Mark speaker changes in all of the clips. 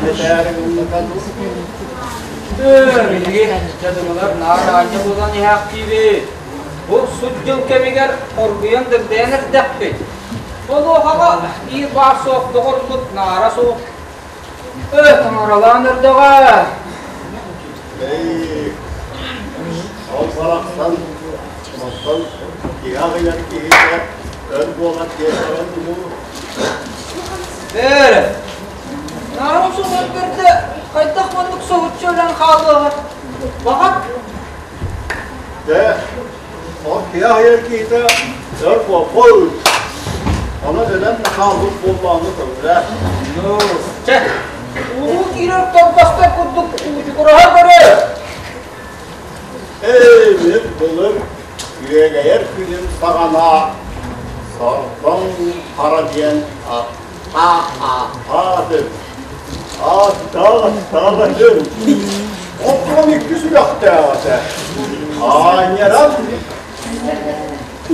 Speaker 1: Этээри гыммыта дуу?
Speaker 2: Биһиги дьадыҥылар наар аанньа буолан иһээхтиибит. Бу сут дьыл кэмигэр оргуйан дырдайан эрдэхпит. Олуохаҕа биир баар суох доҕорбут наара суох. Таҥаралаан эрдэҕэ.
Speaker 1: Эй, ол барахсан оттон киһи аҕыйах киһитэ өр буолар диэтэҕин дуу?
Speaker 2: Бээрэ, наара суох өлбөрдө хайдах маннык соһуччу өлөн хаалыаҕар? Баҕар.
Speaker 1: Дьэ, ол киһи аҕыйах киһитэ өр буолбут. Онон өлөн да хаалбыт буоллаҕына көҥүлэ.
Speaker 2: Ну, чэ, улуу киирэр торбостор курдук уучукураһа көрө.
Speaker 1: Эй, мин былыр күөгэйэр күнүм саҕана Сордоҥ Хара диэн аттаах ааттаатым. Аттаах аттаах этим. Оттон икки сүрэхтээх этэ. Аанньаран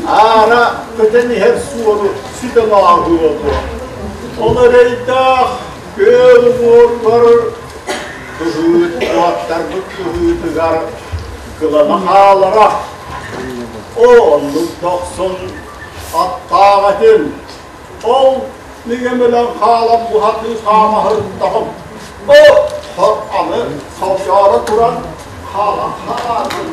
Speaker 1: аара көтөн иһэр суору сүтэн ааһыа дуо? Ол эрэйдээх күөл уҥуоругар кыһыыт уоттарбыт кыһыытыгар кылана хаалара. Оннук дохсун аттаах этим. Ол миҥэм өлөн хаалан буһатыы хаамаһырыттаҕым. О, аны халдьаара туран хаалан хаалаатым.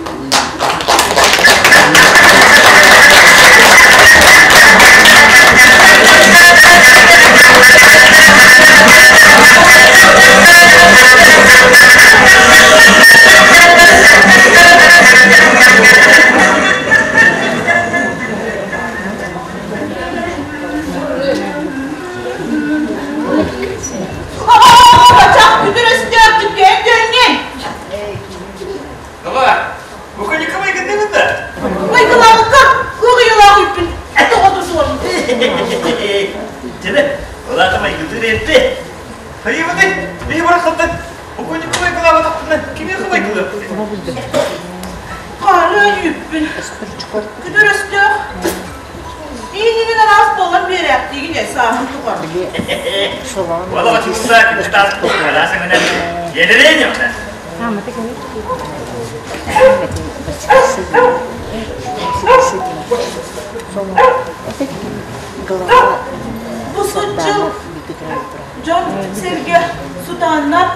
Speaker 3: Бачах күтүр өстөөх түккээн дөрүҥҥүн!
Speaker 4: Давай, буканика майгынныгын да?
Speaker 3: Майгылаабыкка куоҕуйалаах үппүн тоҕо тутуом.
Speaker 4: Дьэ, улаата майгытыыр эрдэ. Хайыбыты, биһи барахсаттан буканика майгылаабатахпына кимиэхэ майгылыахпытый?
Speaker 3: Хара үппүн. Күтүр өстөөх. Иинигин араас буолан биэрээхтиигин ээ сааһын тухары.
Speaker 4: Уолаҕа чугуса кытаас араас өҥөнөн иэлэрээ ньымна.
Speaker 3: Бу сутчул дьон сэргэ сутааннар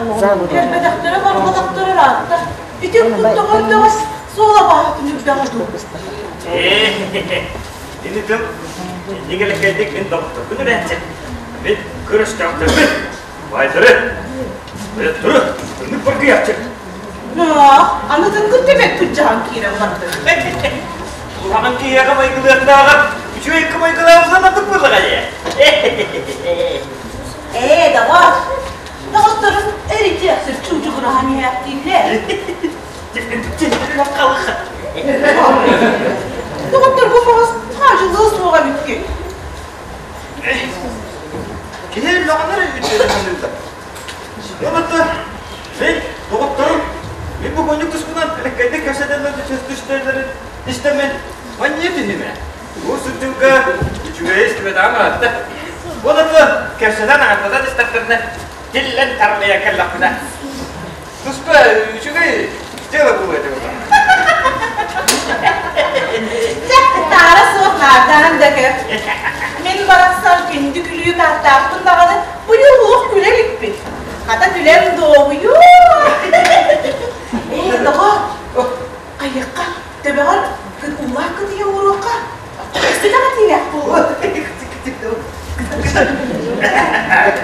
Speaker 3: кэлбэтэхтэрэ барбатахтара ыраатта. Ити куттаҕар суола баһатын үрдэҕэ дуу.
Speaker 4: Инитим, иннигэлэкэйдик мин доҕотторбун үрээччи. Мин көрөстөөхтөрбүн. Баайдары, туру, ыннык баргыйааччы.
Speaker 3: Анытын кытта бэт тудьаһан киирэн барды.
Speaker 4: Улахан киһиэхэ майгылыахтааҕар үчүгэй майгылаабытынан ардык буоллаҕа дии.
Speaker 3: Ээ, доҕор, доҕотторум эритиэх сир чуучугураһан иһээхтииллэр. Доҕотторго баҕас хаадьылыа суоҕа эбиккин.
Speaker 4: Киһи өллөҕүнэ эрэ үтүөнү саныыллар. Онон мин доҕотторум мин бу мунньук туспунан элэккэйдик кэпсэтэллэр түстэллэрин истэммин манньыа түһүмэ. Бу сылдьылга үчүгэйи истибэтэҕим ыраатта. Онон кэпсэтэн ааттатан истэхтэринэ тиллэн тарлыйа кэллэхпинэ туспа үчүгэй дьыала буолуо этэ буолла.
Speaker 3: Дьэ, таара суох наардаан да көр. Мин барахсан күндү күлүү тааттаахпын даҕаны быйыл олох күлэ иликпин. Хата күлэн дуоһуйуо. Ээ, доҕор, хайыахха, төбөҕөр уулаах кытыйа ууруохха. Өстүтэҕэ тиийээх буолуо.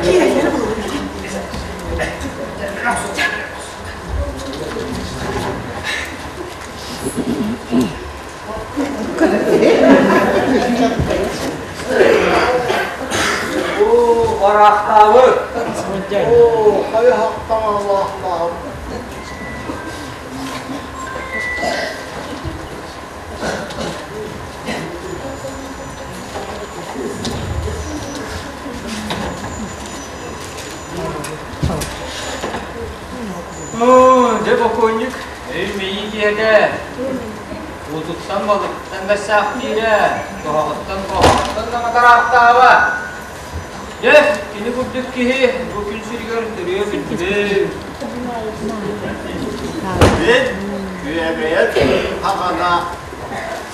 Speaker 3: Киирэллэр буолуо.
Speaker 2: Оо, бараахтаабыт.
Speaker 1: Оо, хайа-хахтаҥ Аллаахтаабыт.
Speaker 2: Оо, дьэ бокуонньук, өй-мэйии киһитэ. Уутуттан балыктан бэссээхтиирэ, тоһоҕоттон хоһоҕоттон да матараахтаабат. Дьэ, кини курдук киһи бу күн сиригэр төрүө билбит.
Speaker 1: Мин күөгэйэр хаҕана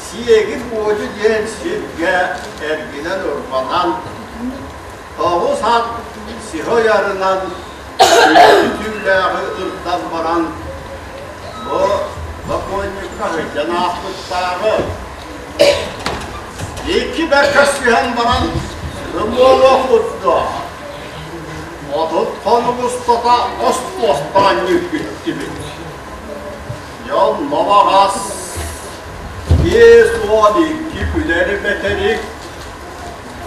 Speaker 1: сиэги буодьу диэн сиргэ эргинэн-урбанан, тоҕус ат сиһи ойарынан түүлээҕи ырдан баран, бу бокуонньукка сылдьан аахпыттааҕы. Икки бэркэ сүһэн баран сүрүн буолуох курдук. 30 хонук устата остуостаан ньүккүттүбүт. Дьон мабаҕас 52 күлэри бэтэрик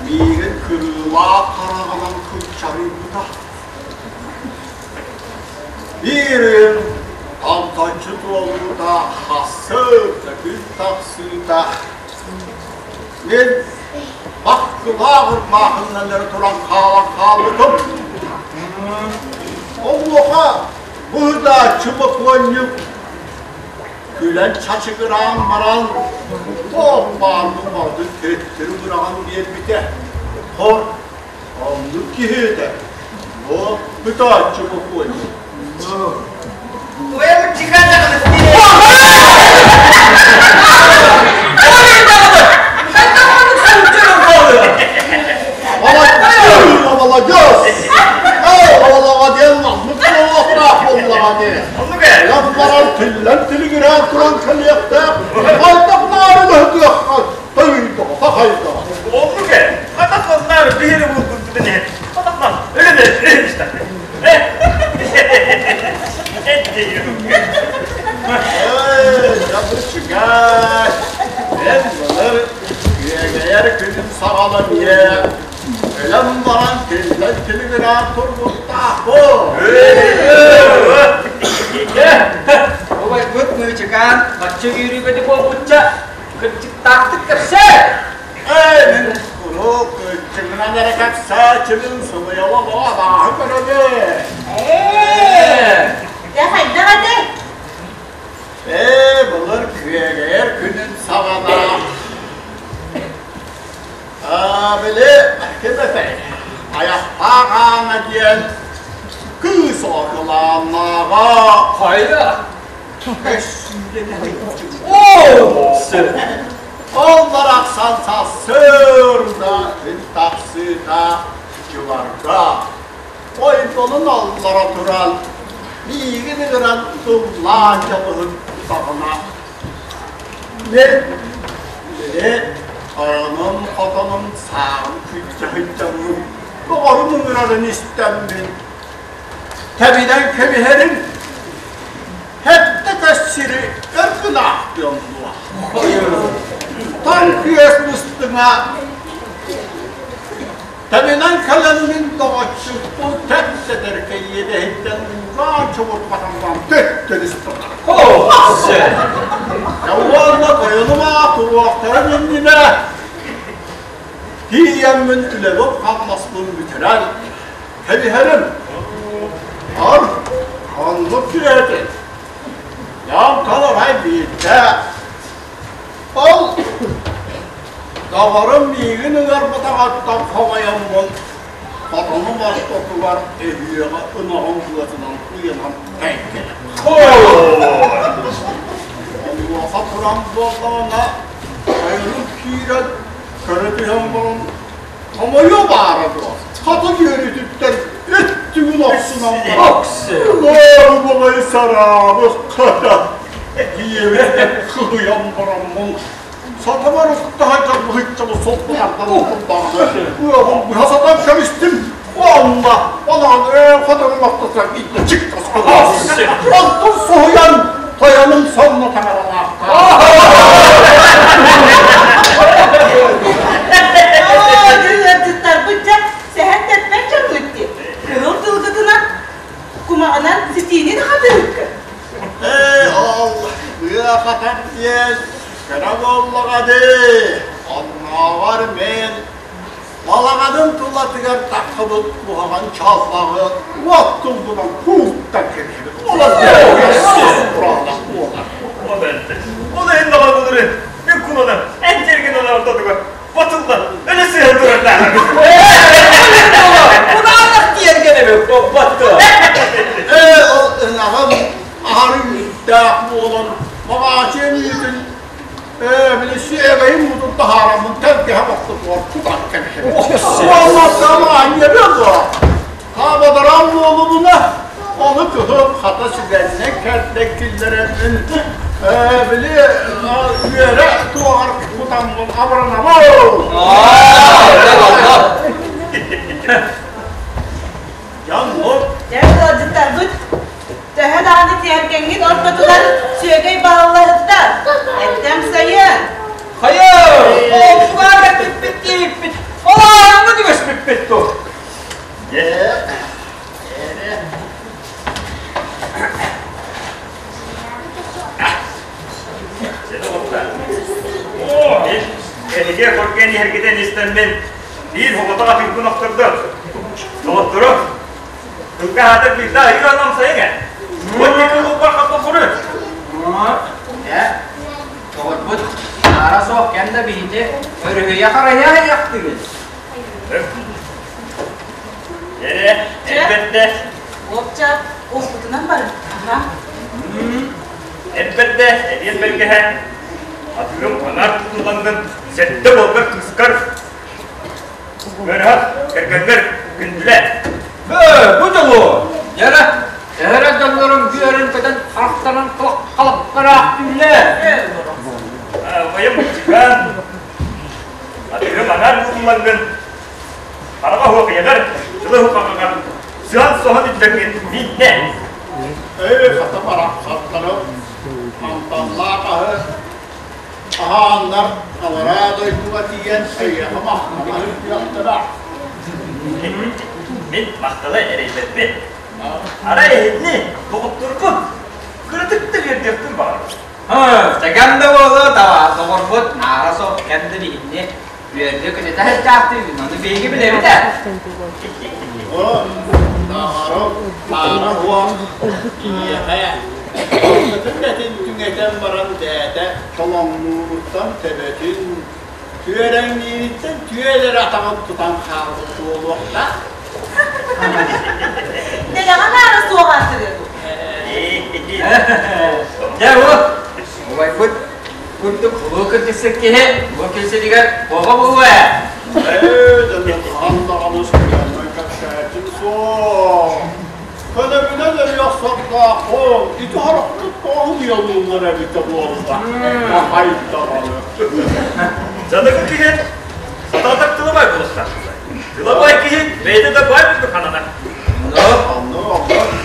Speaker 1: миигин кырыылаах хараҕынан кынчарыйбыта. Биир томточчу туолуута хасыта күн тахсыыта мин баккылаах ырбаахыннан эрэ туран хаалан хаалбытым. Онуоха быһыдааччы бокуонньук күлэн чачыгыраан баран туох баарбын барытын төттөрү быраҕан биэрбитэ. Хор Оннук киһи этэ. Бу бытааччы бокуонньук. Молодец! Олоҕо диэн маннык буолуохтаах буоллаҕа дии. Ылан баран тиллэн тилигирээн туран кэлиэхтээх. Хайдах наары лөһүтүөххэ Тойдоҕо, хайдаҕа.
Speaker 4: Оннук ээ. Хатах оннаар биһири булгунтутун иһин. Хатахман өлөн эрэ
Speaker 1: Дьабычыгай, мен былыр күөгэйэр күнүм саҕаланыа, өлөн баран тиллэн тилигирээн турбуттаахпын.
Speaker 2: Убайбыт Мыычыкаан бачча үөрүүбэти буолбучча Кырдьыктаахтык кэпсээ!
Speaker 1: Эй, мин куруук кырдьыгынан эрэ кэпсээччибин сымыйалаах абааһы көрөбүн.
Speaker 3: Ээ, дьэ хайдах этэй?
Speaker 1: Ээ, былыр күөгэйэр күнүн саҕана били ким этэй? Айахтаах Аана диэн кыыс оҕо
Speaker 2: Хайа?
Speaker 1: Ол барахсан сарсыарда күн тахсыыта дьуларга ойбонун аллара туран миигин ыҥыран тыллаан дьалыһын тутаҕына мин били тойонум хотонум сааҕын күлдьэ сылдьаммын доҕорум ыҥырарын истэммин тэбинэн кэбиһэрим Хэттэ көс сири өр гынаахтыам дуо? Тоҥ күөс быстыҥа Тэбинэн кэлэммин доҕоччукпун тэп-сэтэркэ иэдэһиттэн уураан чобурҕатан баран төттөрү сытар. Уонна тойонум аах туруохтарын иннинэ тиийэммин үлэбин-хамнаспын бүтэрэн Кэбиһэрим. Ар, оннук киһи Дьон арай биирдэ ол доҕорум миигин ыҥырбатаҕыттан хомойоммун хотонум ортотугар өһүөҕэ ынаҕым быатынан ыйанан тэҥкэлэм. Онуоха туран буоллаҕына тойонум киирэн көрө түһэн баран Хомойуо баара дуо, хата үөрүүтүттэн өттүгүн охсунан баран, Лоорубалай сараабы хата диэбиттэн кыһыйан бараммын, сатамар уктаһа дьаллыһыччабы солбуйардан даҕаны ыаҕын быһа сатан кэбистим уонна онон ээ хотонун ортотугар биирдэ чиктас Онтон соһуйан тойонум сонно таҥаралаахтаах.
Speaker 3: Ыалдьыттарбыт дьэ сэһэн тэппэт дьоммут дии. Кыһыл тылгытынан, кумаҕынан ситиини да хатыһыккын.
Speaker 1: Ээ, ол ыа хатар диэн кыра буоллаҕа дии. Оннооҕор мин балаҕаным тулатыгар таххыбыт куһаҕан чалбаҕы уот тылбынан кууттан кэбиһэбин.
Speaker 4: Ол иһин даҕаны былырыын мин кунанан эн тиэргэн ортотугар батыллан өлө сыһан турардаах.
Speaker 2: Буолбат дуо?
Speaker 1: Ээ, ол ынаҕым аһары үүттээх буолан, маҕаачыам үүтүн ээ, били сүөгэйин мутун таһаараммын тэлгэһэ ортотугар кутан кэбиһэбин. Уоллаттан аанньабыа дуо? Хаабадаран буолумуна, ону кыһын хата сүгэннэ кэрдэн киллэрэммин, ээ, били үөрэ туоҕар кутаммын абыранабын.
Speaker 4: Дьон
Speaker 3: Дьэ, ыалдьыттарбыт төһө даҕаны тиэргэҥҥит ортотугар сүөгэй балаллаһыттар, эттэм сайын.
Speaker 2: Хайа, оҕуга кэлбиппит диэбиппит, ол ааҥҥа түбэспиппит дуо?
Speaker 4: Эһиги көргөн иһэргитин истэммин биир хоҕотох атыырбын охтордо. Доҕоттору, тылга аатыр биирдэ айыы анам сайыҥ ээ. Уонна кылбар хаппаппыры.
Speaker 2: Ээ, доҕорбут, аара суох кэм да биһити өрүһүйэ харайа айахтыгын.
Speaker 4: Эрэ, элбэтте.
Speaker 3: Уопча, уоппутунан барын. Аха.
Speaker 4: Элбэтте, эдиэн бэргэһэ. Атыырым анар тутуллангын сэттэ болгар кыыскар Көрөһөх, кэргэнгэр күндүлэ.
Speaker 2: Бөө, бу дьолу! Дьэрэ, эһэрэ дьоннорум бүөрүн көтөн харахтанан халаптараах түллэ.
Speaker 4: Убайым Чыгаан, атыырым анар тутуллангын хараҕа хуохуйагар, жылы хухаҕаҕар сыан соһон илдьэҥҥин мииннэ.
Speaker 1: Эй, хата барахсаттарым, манталлаах аһы Аһааннар алараа дойдуга тиийэн эйиэхэ махтана сылдьыахтара.
Speaker 4: Мин махталы эрэйбэппин. Арай эһигини доҕотторбун кыратык да үөрдүөхпүн баҕарабын.
Speaker 2: Тэгэм да буолуо табаа доҕорбут наара суох кэм да биһинни үөрдүө көтүтэ сылдьаахтыыбын ону биһиги билэбит ээ.
Speaker 1: О, таҥарым, таара уох киһиэхэ Ортотун этин түҥэтэн баран бэйэтэ толоҥнууруттан төбөтүн, түөрэҥниириттэн түөл эрэ атаҕын тутан хаалбыт буолуохтаах.
Speaker 3: Дэлэҕэ наара суох аатырыа дуу?
Speaker 2: Дьэ бу убайбыт курдук улуу кырдьыксыт киһи бу күн сиригэр оҕо буолуо ээ.
Speaker 1: Ээ, дьонум хаһан даҕаны суруйаннан кэпсээтим суох. Көнөбүнэн өлүөх сордооххун, ити харахпыт тоҕо уйалыыллар эбитэ буолла, хахай даҕаны.
Speaker 4: Дьаныгы киһи сатаатар тылабай буолуохтаах. Тылабай киһи бэйэтэ да баай курдук ханана.
Speaker 1: Онно, онно.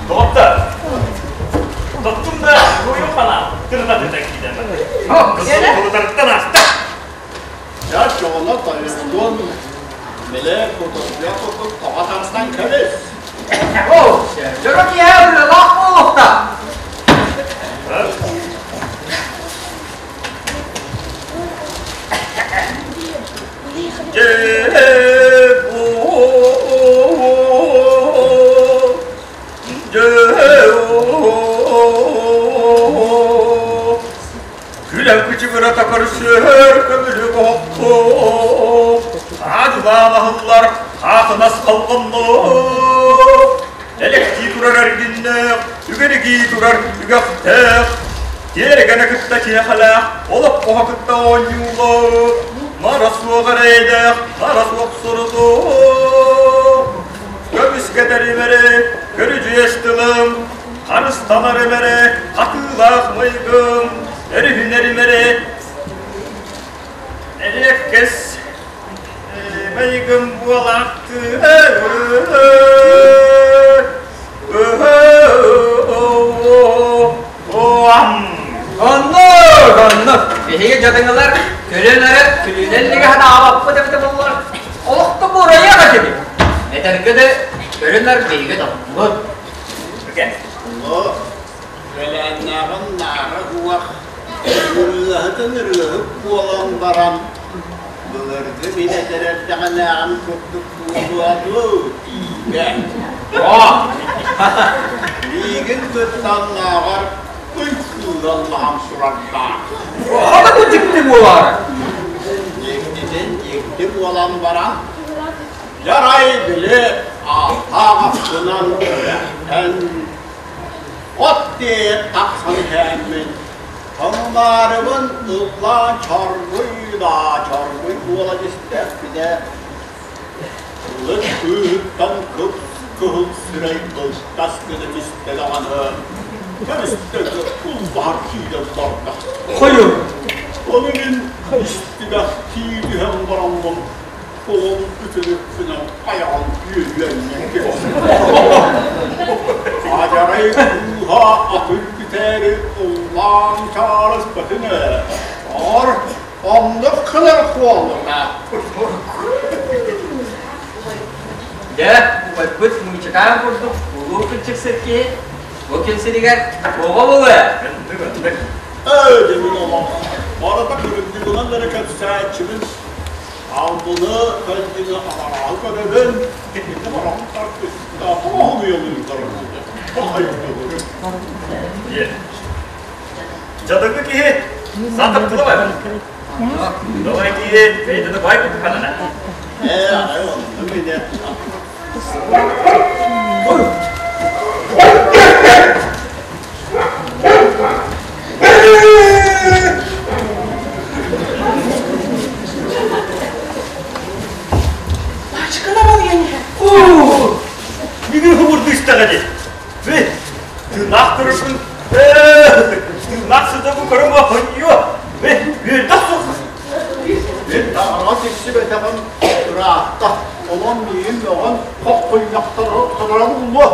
Speaker 4: Доҕоттор, тоттум да туойум хана тырҕатыта киирэн. Кылытарыттан аста.
Speaker 1: Дьэ, дьоно тойонтон били кутургуйа курдук тоҕо тардан кэбис.
Speaker 2: Оо, дьоро киэһэ ырыалаах буолуохтаах.
Speaker 4: Дьэ, бу, дьэ, Күлэн кычыгырата көрсөр көмүлү оһоххо хаадылаан аһыллар хаатынас халҕанноо элэктии турар эргиннээх үгэригии турар үгэхтээх тиэрэгэнэ кытта тиэхэлээх олоппоһо кытта оонньуулар мара суох эрэйдээх мара суох сурутуу көмүскэтэр имэри көрүдьүөс тылым Харыстанарым эрэ хатыылаах майгым, өрүһүнэрим эрэ эриэккэс майгым буолаахтыы.
Speaker 2: Оннук, оннук. Биһиги дьадаҥылар көрөн эрэ күлүүнэн лигэ ханаабаппыт эбитэ буоллар, олохто буурайыах этибит. Этэргэ да көрөн-ар биһиги топпут.
Speaker 1: Ону Бэлээннээҕин наара уох, ырыаһытын ырыаһыт буолан баран, былыргы мин этэр эрдэҕинээҕин курдук буолуо дуу, тиийбэт. Миигин кытта оннооҕор ый кыылаллаһан турардаах.
Speaker 2: Хата бу дьикти буолаары.
Speaker 1: Дьиктитин дьикти буолан баран, Дьарай били ааттаах ахсынан үрэхтэн от тиэйэн тахсан иһээммин, Тыллаарыбын ыллаан чоргуй да чоргуй буола түстэхпинэ, Ылык кыыһыттан кып-кыһыл сирэй ылтас гына түстэ даҕаны, көмүстэргэ уллаһар киирэн барда.
Speaker 4: Хойу!
Speaker 1: Ону мин истибэхтии түһэн бараммын, оҕом үтүлүкпүнэн айаҕын үөһүөннэн кэбистим. Адьарай кыыһа атын бүтээри ыллаан чаарыспатын ээ, ор Оннук кылар куолуна.
Speaker 2: Дьэ, убайбыт муучакаан курдук улуу кынчыксыт киһи бу күн сиригэр оҕо буолуо.
Speaker 1: Ээ, дьэбин олох. Барыта күрүлдүгүнэн эрэ кэпсээччибин. Албыны, кэлдини абараалы көрөбүн. Ити барахтар кыста хоһуйалыыллар Бахайдылары.
Speaker 4: Дьадаҥы киһи саатар тыла бар. Давай киһи бэйэтин бай кутуканана.
Speaker 1: Ээ, арай онно мине.
Speaker 3: Бачкына буолуйан иһэр.
Speaker 4: Оо! Бүгүн хомурду истэҕэ дии. Бэй, тыыннаах көрөрбүн, тыыннаах сытабын көрөн хонньуо. Бэй, үөрдэх суох.
Speaker 1: Мин таҥара тиксибэтэҕим ыраатта. Онон миигин мөҕөн хоххуйнахтаран ууллуо.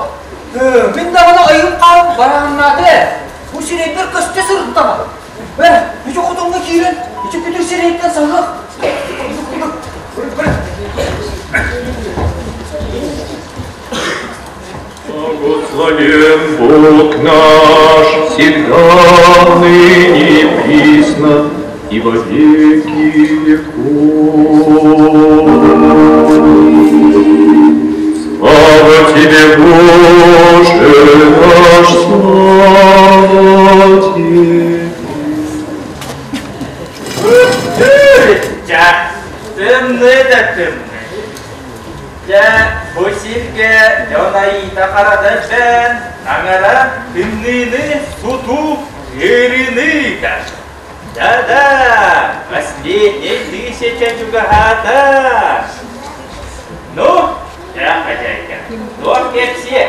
Speaker 2: Мин даҕаны айым хаалым барааннаата ээ. Бу сирэйбэр көстө сырыттаҕа. Э, ити хотоҥҥо киирэн, ити күтүр сирэйиттэн саһыах.
Speaker 5: Благословен Бог наш, всегда ныне и присно, и во веки веков. Слава Тебе, Боже наш, слава Тебе.
Speaker 4: Дьэ, тымныы да тымныы. Дьэ, бу сиргэ дьон айыыта-харата элбээн, таҥара тымныыны сутуу ыарыыны ыытар. Да-да, последняя тысяча чугаһаата. Ну, дьэ, хозяйка, туох кэпсиэ?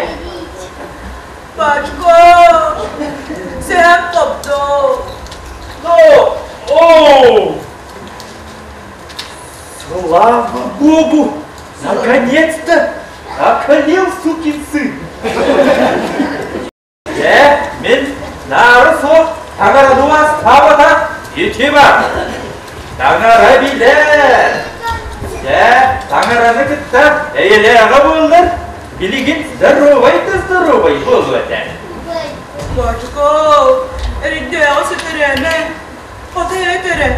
Speaker 3: Пачка, сэһэн хопто.
Speaker 4: Ну, оу! Слава Богу! Наконец-то околел сукин сын! Дьэ, мин наары суох таҥараны астаабата ити бар. Таҥара билэр. Дьэ, таҥараны кытта эйэлээҕэ буоллар, билигин здоровай да здоровай буолуо этэ.
Speaker 3: Бачка, эрийдээҕи сүтэрээмэ, хата эт эрэ.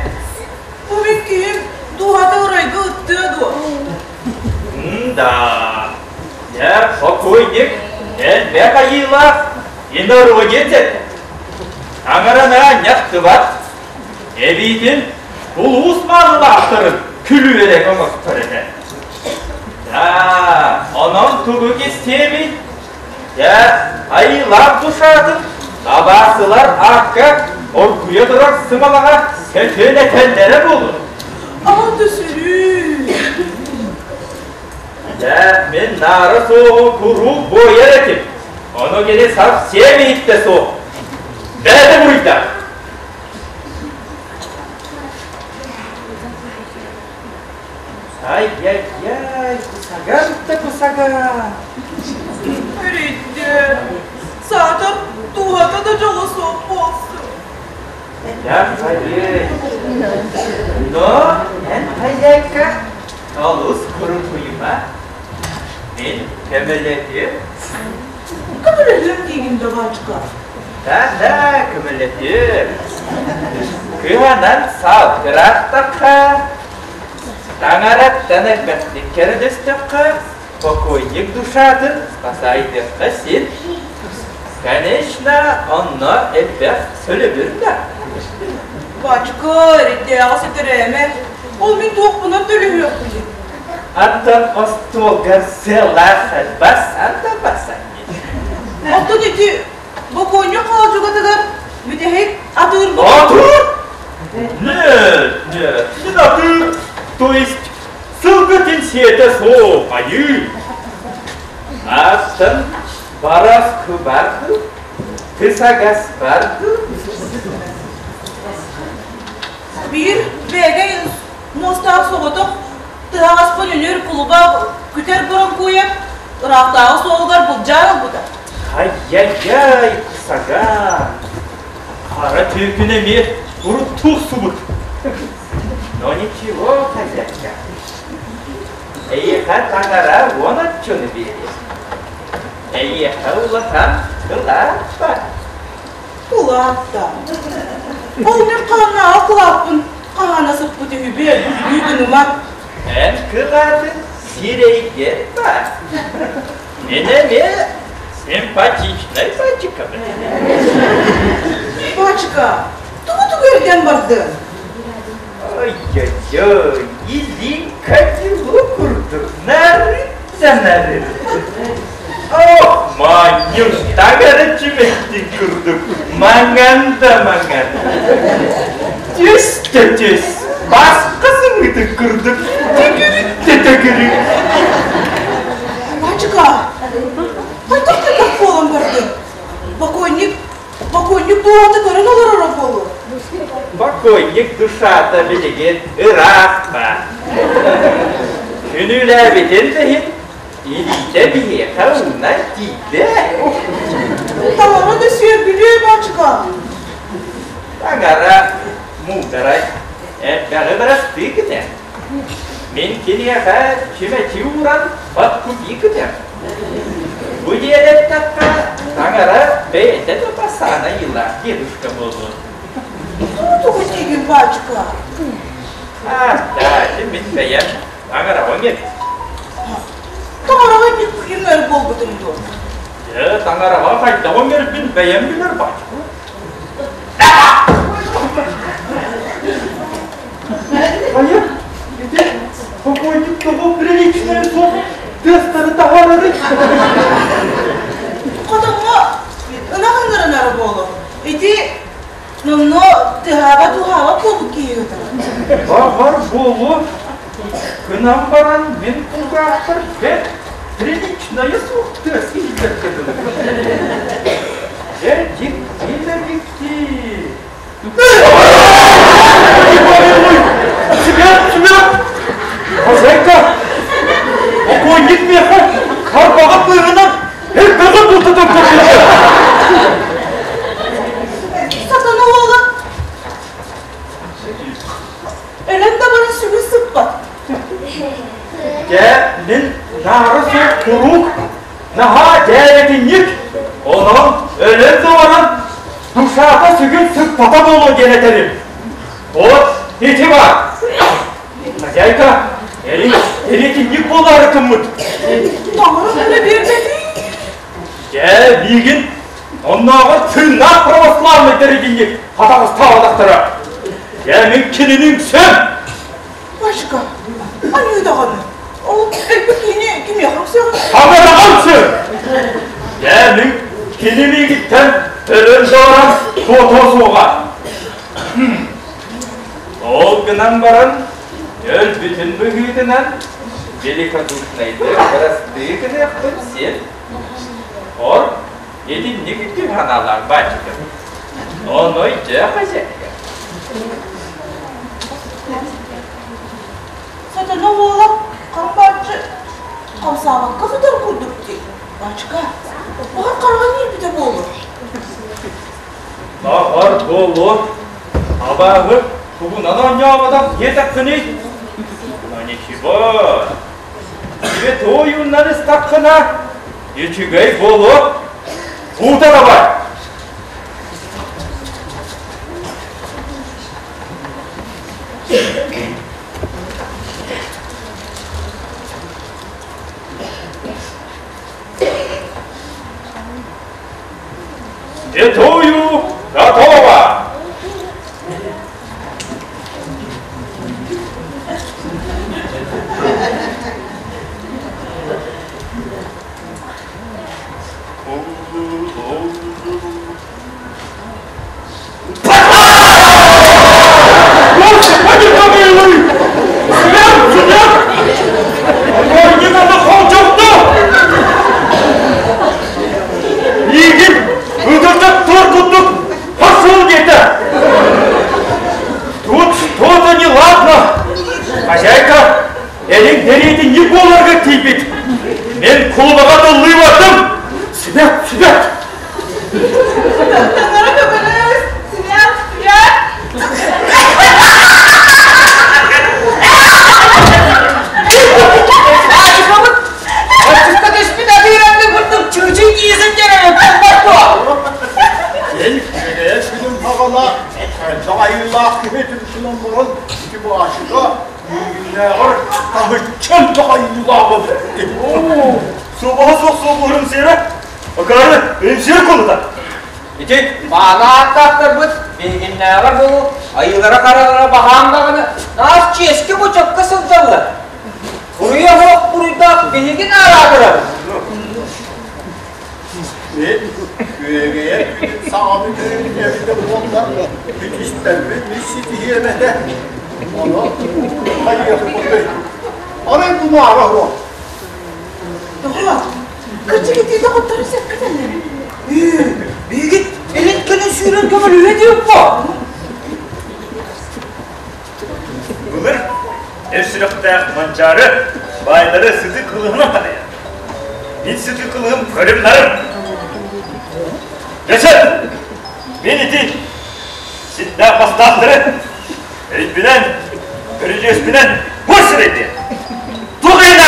Speaker 3: Бу мин киһим дууһата ырайга ыттыа дуо?
Speaker 4: М-да, дьэ, покойник элбэх айыылаах инородец этэ. Таҥараны анньахтыбат, эбиитин улуус маанылаахтарын күлүөрэ оҥостор этэ. Да, онон тугу кистиэмий? Дьэ, айыылаах душатын абаасылар аакка оргуйа турар сымалаҕа сөтүөлэтэллэрэ буолуо.
Speaker 3: Аҕата сүрүн.
Speaker 4: Дьэ, мин наара суоҕу куруук буойар этим. Ону кини совсем иһиттэ суох. Бэйэтэ буруйдаах. Ай-яй-яй, кусаган да кусаган.
Speaker 3: Өрүйдү. Саатар дууһата да дьоло суох буолсун.
Speaker 4: Я хайы. Но эн хозяйка олус курупуйума. Мен көмөлөтүөм.
Speaker 3: Көмөлөһүөм диигин да баачыка.
Speaker 4: Да-да, көмөлөтүөм. Кыһанан саалгыраахтахха, таҥараттан элбэхтик көрдөстөххө, покойник душатын спасайдыахха син. Конечно, онно элбэх сөлөбүр да.
Speaker 3: Бачка, эрэйдээҕи сүтэрээмэ. Ол мин туохпунан төлөһүөхпүнүй?
Speaker 4: Антон остуолгар сыалаах бас Антон басанньык.
Speaker 3: Оттон ити бокуонньук хоолдьугатыгар бүтэһик атыыр
Speaker 4: Атыыр? Нет, нет, не атыыр. То есть сылгы сиэтэ суох, айыы. Аттан бараскы барды, тысагас барды.
Speaker 3: Биир бээгэй муостаах соҕотох тыһаҕаспын үнүр кулуба күтэр бороҥкуйа ыраахтааҕы суолугар былдьаан ылбыта.
Speaker 4: Ай-яй-яй, кусага! Хара түөкүн эмиэ урут туохсубут. Но ничего, хозяйка. Эйиэхэ таҥара уон оччону биэриэ. Эйиэхэ улахан кылааппа.
Speaker 3: Кулаапта. Ол мин хааннааҕы кулааппын хаһаана сыппыт үһүбүөн, үһүү гыныма.
Speaker 4: Эн кылаатын сирэйгэр баар. Мин эмиэ симпатичнай бачыкабын.
Speaker 3: Бачка, тугу-тугу эрдэн бардын?
Speaker 4: Ой-ой-ой, илиҥ кадилу курдук нарын да нарын. Ох, манньык таҥара чүмэчтин курдук маҥан да маҥан. Түс да түс, баска сымыытын курдук төгүрүк да төгүрүк.
Speaker 3: Бачка, хайдах-хайдах буолан бардын? Покойник Покойник дууһата көрөн олороро буолуо.
Speaker 4: Покойник душата билигин ыраахпа. Күнүүлээбитин да иһин илиитэ биһиэхэ уунан тиийдэ.
Speaker 3: Таҥара да сүөргүлүө бачка.
Speaker 4: Таҥара муударай элбэҕи бырастыы гынар. Мин киниэхэ чүмэчи ууран подкупи гынар. Бу диэн эттэххэ, таҥара бэйэтэ да басаана ыйылаах дедушка буолуо.
Speaker 3: Тугу диигин, баачыка?
Speaker 4: А, да, мин бэйэм таҥараҕа иҥэбин.
Speaker 3: Таҥараҕа иҥэр буолбутуҥ дуо?
Speaker 4: Дьэ, таҥараҕа хайдах иҥэрбин бэйэм билэр баачыка. Хайа, ити покойник тоҕо приличное суох тыастары таһаарарый?
Speaker 3: Хотоҥҥо ынах ыҥыранара буолуо. Ити номнуо тыһааба-туһааба буолбут киһи ыытар.
Speaker 4: Баҕар буолуо. Гынан баран мин кулгаахпар бэрт приличное суох тыас иһиллэргэ дылы. Дьэ, дьикти да дьикти. Семен, Семен! Хозяйка! Покойник миэхэ харбаҕа быыһынан элбэҕи бултатан көрбүтэ.
Speaker 3: Сатана уола өлөн да баран сүгүн сыппат.
Speaker 4: Дьэ, мин наара суох куруук наһаа дьээбэтинньик, онон өлөн да баран Душата сүгүн сыппата буолуо диэн этэрим. Вот ити бар. Хозяйка, эри, эриэтинньик буолаары гыммыт.
Speaker 3: Таҥара көмө биэрбэтий.
Speaker 4: Дьэ, миигин оннооҕор тыыннаах православный дэриэтинньик хатаҕастаабатахтара. Дьэ, мин кинини үҥсэм.
Speaker 3: Пашка, аньыы даҕаны. Ол өлбүт киһини кимиэхэ үҥсэҕин?
Speaker 4: Таҥараҕа үҥсэм. Дьэ, мин кини миигиттэн өлөн да баран куотуо суоҕа. Ол гынан баран, өлбүтүн быһыытынан великодушнайдык бырастыы гыныахпын син. Ор, итинник үтүө санаалаах баачыка. Оной дьэ хозяйка.
Speaker 3: Сатана уола хамбааччы хамсаабакка сытар курдук дии. Бачка, баҕар хараҕа иирбитэ буолуо.
Speaker 4: Баҕар буолуо. Абааһы тугунан оонньооботох диэтэххиний? Но ничего. Святой уйуннан истаххына, үчүгэй буолуо. Уута давай! Святую готово! тиийбит. Мин кулубаҕа тыллыы бардым. Сүбэт, сүбэт!
Speaker 3: Таҥара көмөлөс, сүбэт, сүбэт!
Speaker 2: Аайыкабыт отчукка түспүт атыыранны курдук чуучуй дии сылдьар эбиппин барбуо.
Speaker 1: Эн күөгэйэ күнүм хаҕала, элбэх айыылаах киһи түмсүн оҥорон ити баачыка миигиннээҕэр таһыччы элбэх айыылааҕын
Speaker 4: Суобаһа суох суобуһурум сиэрэ, акаары эмсиэр кулута.
Speaker 2: Ити мааны ааттаахтарбыт биһигиннээҕэр буолу айыылара-харалара баһаам даҕаны наас чиэскэ-бочокко сылдьаллар. Буруйа суох буруйдаах биһиги наараатырабыт.
Speaker 1: Мин күөгэйэр күнүм саҥаны көрүҥ эбитэ буоллар, бүтүстэрбин мин ситиһиэм этэ. Онон хайыахпытый? Арай бу наара суох.
Speaker 3: Тоҕо? Кырдьык итиитэ хоттору сөпкө этэллэр.
Speaker 2: Биһиги илин кэлин сүүрэн көмөлөһө диэппо.
Speaker 4: Былыр эр сүрэхтээх Манчаары баайдары сытыы кылыһынан таһыйар. Мин сытыы кылыһым көрүм-нарым. Дьэ, мин ити ситтээх бастаахтары өйбүнэн, көрүдьүөспүнэн бу сирэйдиэ. Туох иһин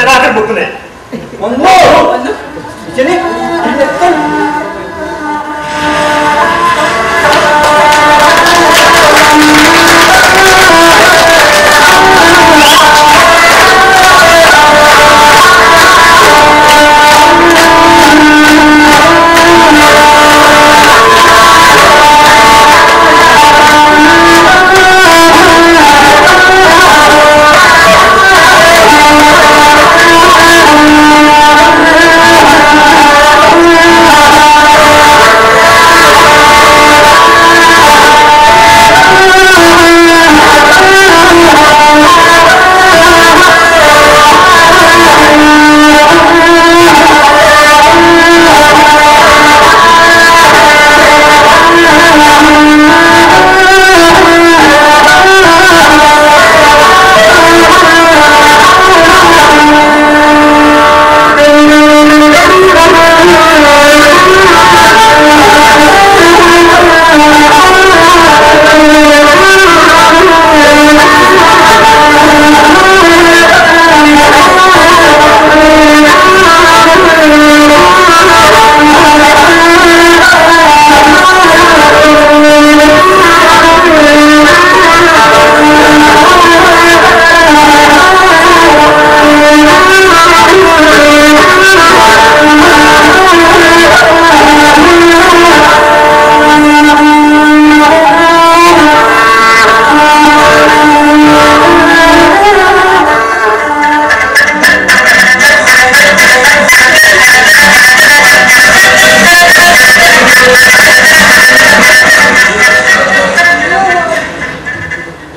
Speaker 4: аатырбыппыный?
Speaker 2: Онно итини кинилэртэн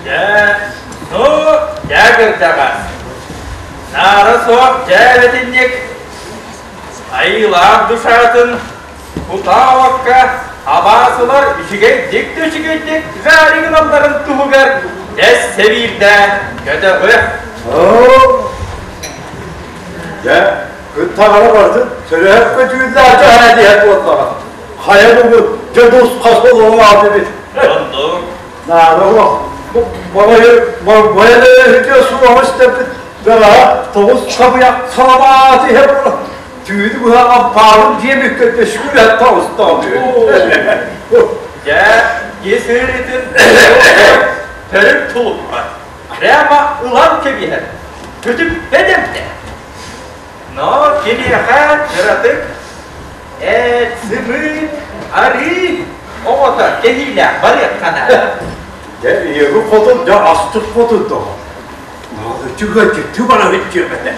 Speaker 4: Дьэ, ну, дьэ кырдьаҕас. Наара суох дьээбэтинньик айыылаах душатын кутаа абаасылар үчүгэйдик да үчүгэйдик жаригыналларын туһугар тэс сэбиирдээн көтөҕүө.
Speaker 1: Дьэ, кыттаҕара бардын, сөрөһөп көтүүллээх дьаһаа диэн буоллаҕа. Хайа бүгүн дьэ дус-хас олоҕу эбит.
Speaker 4: Оннук.
Speaker 1: Наада олох. Байа суоҕа истэрбит бэҕэһээ тоҕус хабыйах саламаат иһэр буолан түүнү быһа ампаарын диэмиккэ төшкүлэт таҕыстаҕым.
Speaker 4: Дьэ, ис ыарыытын төрүт тулуппат. Прямо ылан кэбиһэр. Көтүппэт эмтэ. Но киниэхэ кыратык эт, сымыыт, арыы оҕото кэһиилээх барыахха наада.
Speaker 1: Дьэ, ийэбит хотун, дьэ, астык хотун тоҕо. Наада бара бүттүөмэтэ.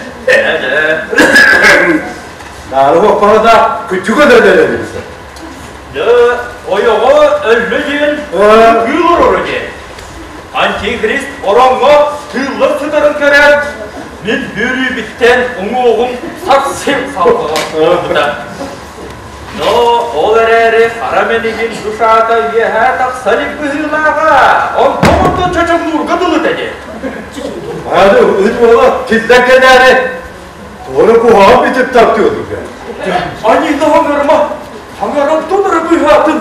Speaker 1: Наада боппарада күчүгэ да дэребит.
Speaker 4: Дьэ, ойоҕо өллө диэн кыыл орору диэн. Антихрист ороҥҥо тыыллар сытарын көрөн, мин үөрүүбүттэн уҥуоҕум сапсым салҕаҕа буолбута. Но ол эрээри хара мэнигин душата үөһээ тахса илик быһыылааҕа, онтон онтон чочоҥнуурга дылыта диэн.
Speaker 1: Аны ыт уола киллэн кэлээри. Оны куһаҕан бүтүп таптыылыга.
Speaker 4: Аньыыны хаҥарыма, хаҥарантан эрэ быыһаатын.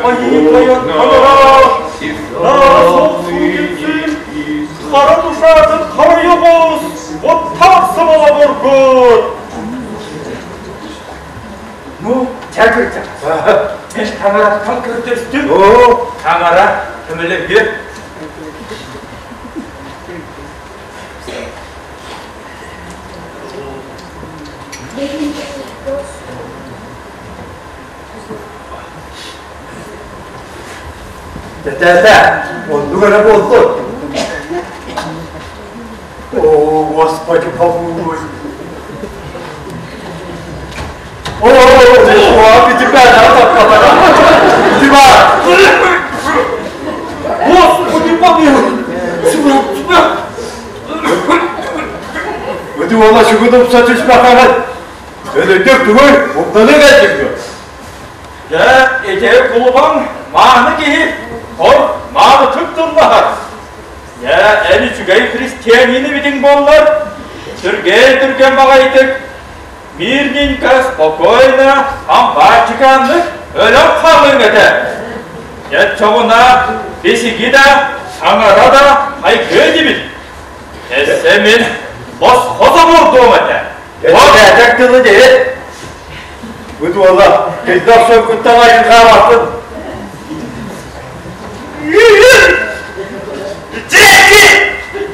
Speaker 4: Айыы тойон хаҥара, хара душатын харайабыз, оттаах сабалабыргыт. Ну, чэ кырдьа. Мен таҥараттан көрдөстүм. Таҥара көмөлөһүө.
Speaker 1: Тэтэтэ, оннук эрэ буоллун. О, Господи, помилуй. О,
Speaker 4: Господи, помилуй!
Speaker 1: Өтү уола сүгүн умса түспэтэҕин. Өлөйдүк тугуй, умнаны кэлдиҥ
Speaker 4: Дьэ, ити кулубаҥ мааны киһи, хор маанытык тыллаһар. Дьэ, эн үчүгэй христианин эбитиҥ буоллар, түргэн-түргэн баҕайытык Мирненько, спокойно, амбарчиканнык өлөн хаалыаҥ этэ. Дьэ, чоҕуна бисиги да, таҥара да хайгыа инибит. Эссе мин босхо собурдуом этэ.
Speaker 1: Этээтэк тылы дии. Бу туола, кыйдах соргуттан айылҕаабаппын.
Speaker 4: Дьээки!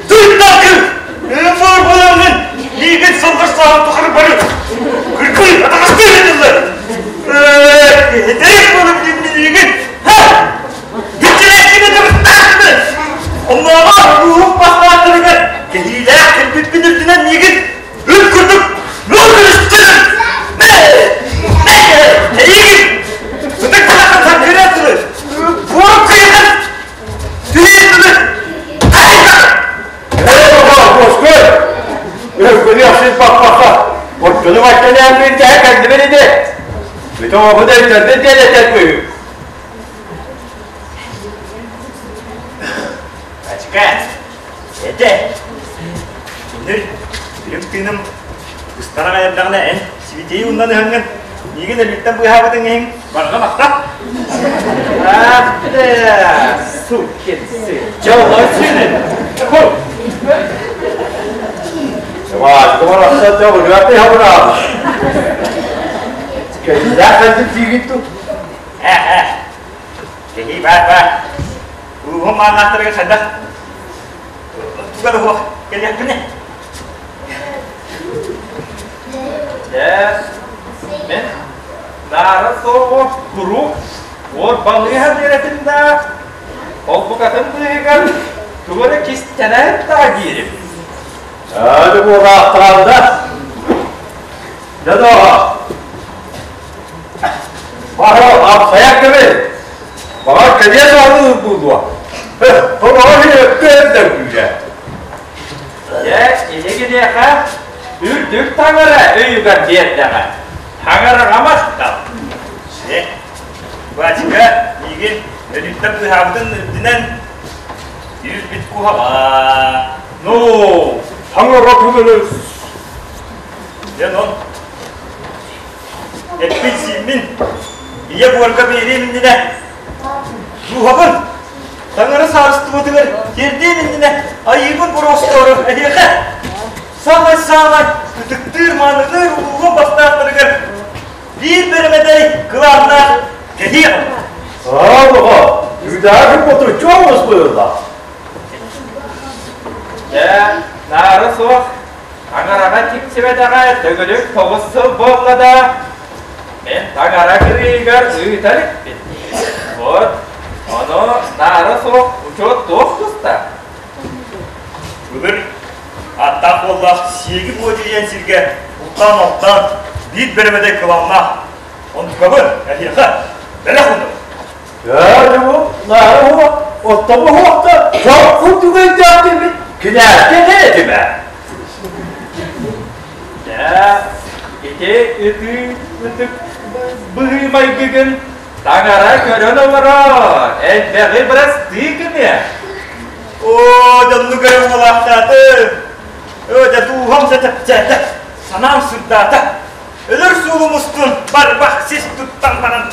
Speaker 4: Туйдакы! Ымыр буламмын, миигин сылгы саҕан тухары бары кыргый атаҕастыы ыытыллар. Эдэр буолан миигин, ха! Бүтүрээккини табыстаахпын! Оннооҕор ууһук бастаатарыгар кэһиилээх кэлбиппин үрдүнэн миигин үт курдук мөҕүлүстүн! Эйигин! Ытык санаатын саккырыа тылы! Буорук кыйытын!
Speaker 1: Оччону баччалаан тэһэ кэллибин ити. Бүтүн оҕобут өйдөрбүт диэн этэр күүһү.
Speaker 4: Ачка, этэ. Үнүр, үрүҥ тыыным быстаран эрдэҕинэ эн сибитиэй уннан ыһаҥҥын миигин өлүүттэн быыһаабытыҥ иһин барҕа махтал. Ах да, сукин сын. Дьоллой сыны.
Speaker 1: Васька барахсан дьоҕуруйа хабыраабыт. Кэллээх хантып диигин ту.
Speaker 4: Кэһии баар баар. Ууһум мааннаахтарыгар хайдах туга да суох кэлиэхпинэ. Дьэ, мин наара суоҕу куруук уор балыыһа диэрэтим да, холбукатын быыһыгар тугу эрэ кистэнэн даа диирим.
Speaker 1: Аны буолаахтаан да. Дьэ доо, баһа амсайар кэбин. Баҕар кэлиэ саҕалыыр буолуо. Тоҕо өттө күүрэ.
Speaker 4: Дьэ, ити киниэхэ үрдүк таҥара өйүгэр биэрдэҕэ. Таҥараҕа махтал. Э, Васика, миигин өлүүттэн быыһаабытын үрдүнэн үүрбүт куһаҕа.
Speaker 1: Ну, таҥара көмөлөс.
Speaker 4: Дьэ, он эппин-сииммин ийэ буорга биэриэм иннинэ дууһабын Таҥара саарыстыбатыгар тиэрдиэм иннинэ айыыбын боруостоору эһиэхэ саамай-саамай ытыктыыр, маанылыыр улууһум бастаахтарыгар биир бэрэмэдэй кылааннаах кэһиэх.
Speaker 1: Аалыха, үдээги ботуччу оҕус быылла.
Speaker 4: Дьэ, наара суох, таҥараҕа тиксибэтэҕэ төгүрүк 9 сыл буолла да, Мин таҥара кырыыгар ыыта иликпин. Вот, ону наара суох учуот туох туста? Былыр аттаах буоллаах сиэги буо диэн сиргэ бултаан-алтаан биир бэрэмэдэй кылааннаах онтукабын эһиэхэ бэлэх уунабын.
Speaker 1: Ээ, бу наара уһуох, оттон уһуохта чох курдук өйдөөх диэбит кинээскэ этимэ.
Speaker 4: Дьэ, ити ытыы ытык быһыы-майгыгын таҥара көрөн олорор, элбэҕи бырастыы гыныа. Оо, дьоннук эрэ уолаахтаатым. Өө, дууһам да чэпчээтэ, санаам сырдаата. Өлөр суолум устун барбах сис туттан баран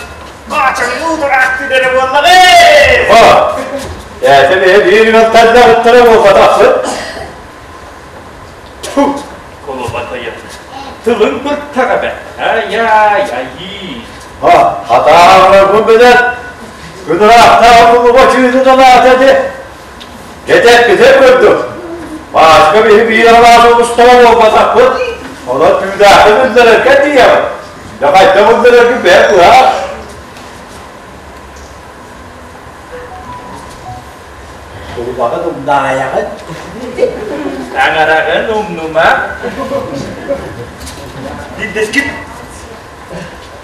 Speaker 4: хаачаҥныы тураахтыыр эрэ буоллаҕа ээ!
Speaker 1: Ээтэ бэйэ биир ыалтардаҕыттара буолбатахпыт.
Speaker 5: Тьфу, кулуба тойон. Тылыҥ быртаҕа бэрт. Ай-ай, айыы.
Speaker 1: Хатааҕыларбын билэр. Күн ыраахтааҕы кулуба чыыны талаата ити. Кэтэппитэ курдук. Бааска биһи биир алаас оҕустара буолбатахпыт. Онон түүлээххэ биллэрэргэ тиийэбит. Дьэ хайдах биллэрэргин бэйэ быһаар.
Speaker 6: Кулубаҕын умнаайаҕын.
Speaker 5: Таҥараҕын умнума.
Speaker 4: Биирдэскит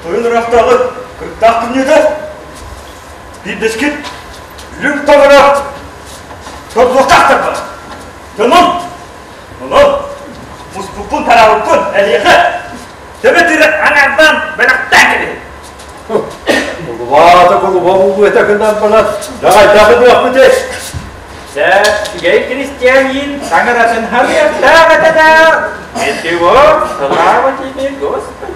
Speaker 4: тойон ыраахтааҕы кырыктаах күннүөтэ Биирдэскит үрүҥ таҥара тордуохтаахтар баар. Дьонум, онон муспуппун тараабыппын эһиэхэ төбө тирэ аҥаардаан бэлэхтээн кэбиһин.
Speaker 1: Кулубаата кулуба булуу этэ гынан баран, дьаҕайдаах ытыахпыт
Speaker 5: Дьэ, үчүгэй крестьянин таҥаратын харыйахтаах этэ да, ничего, слава тебе, Господи.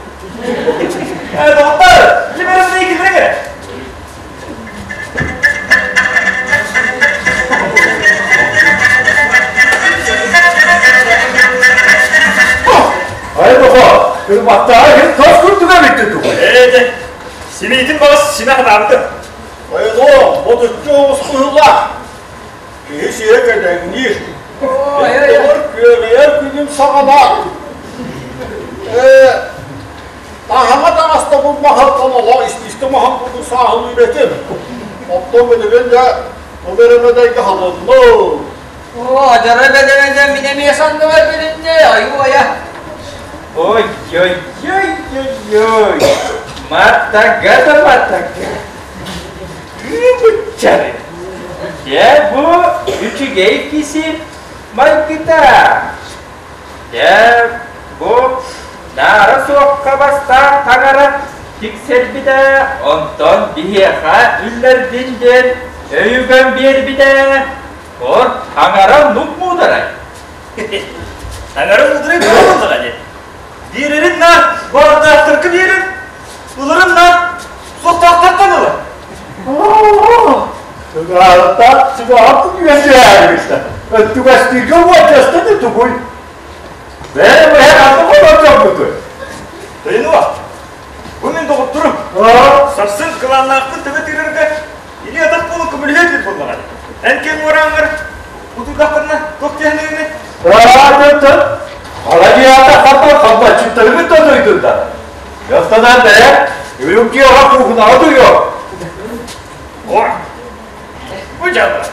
Speaker 4: Доҕоттор, ким эрэ
Speaker 1: Ай доҕор, кырбаттааҕы иһин тас курдук эбитти тугуй?
Speaker 4: Ээ, симиитин баҕас симэ хатаабытым.
Speaker 1: Ойдоо, ботуччу оҕус быһыылаах. Киһи сиһэ кэдэҥниир. Олор күөгэйэр күнүм саҕалаах. Ээ, Таһаҕа таҕыста бу маһартан олох истиискэ маһын курдук сааһылыыр этим. Оттон билигин дьэ ол эрэ мэдэйгэ халынным.
Speaker 2: Оо, дьара бэдэрэ мин эмиэ санныбар билиннэ, айуу-айа.
Speaker 5: Ой-ой-ой-ой-ой, матага да матага. Кыыбыччары. Дьэ бу үчүгэй киси майгыта. Дьэ, бу наара суохха бастаан таҥара тиксэрбитэ, онтон биһиэхэ үллэрдин диэн өйүгэн биэрбитэ. Ор таҥара нук муударай.
Speaker 4: Таҥара муударай буоллаҕа дии. Биэрэрин на баардаахтарга биэрэр, ыларын на суохтаахтартан ылар.
Speaker 1: Тыгаалта сыгаһап түгэн Өттүгэстииргэ уочастаны тугуй? Бэйэ бэйэ ханна олордорбутуй?
Speaker 4: Тойонуо, бу мин доҕотторум. Сарсын кылааннаахпын төбө тыырарга илии атах буолан көмөлөһүө буоллаҕа. Эн киэҥ уораангар утуйдахтарына туох диэхнигиний?
Speaker 1: Аатын Халадиата хаппар хампаччыттарыбыт да дойдунда. Ястанан бэйэ, үрүҥ киэҕэ куукунаҕа туйуо.
Speaker 4: Бу дьалла.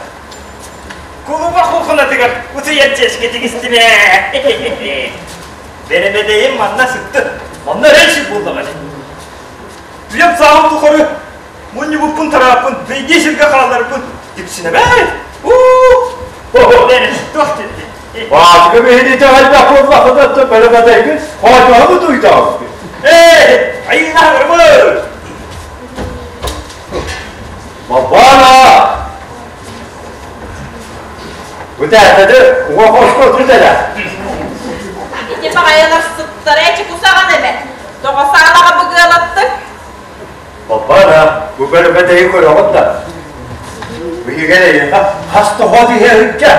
Speaker 4: Кулуба куукунатыгар утуйар чиэскэ тигистим ээ. Бэрэмэдэйим манна сытты. Манна рейсик буллаҕа. Үйэм сааһым тухары мунньубуппун тарааппын, бэйдиэ сиргэ хаалларбын дьиксинэбэй. Уу! Туох диэтэ?
Speaker 1: Баачыка биһини итэҕэйбэх буоллаххына бэрэмэдэйгин хоонньоһон утуйдаҕын.
Speaker 4: Ээ, айыына барбыт.
Speaker 1: Бабана! Бүтээтэди уҥа хоско түтэлэ.
Speaker 3: Ити баҕайылар сыттара эчи кусаҕан эбэт. Тоҕо саалаҕа быгыалаттыҥ?
Speaker 1: Бабана, бу бэрбэтэйи көрөҕүн да. Биһиги эйиэхэ хас тоҕо иһэриккэ.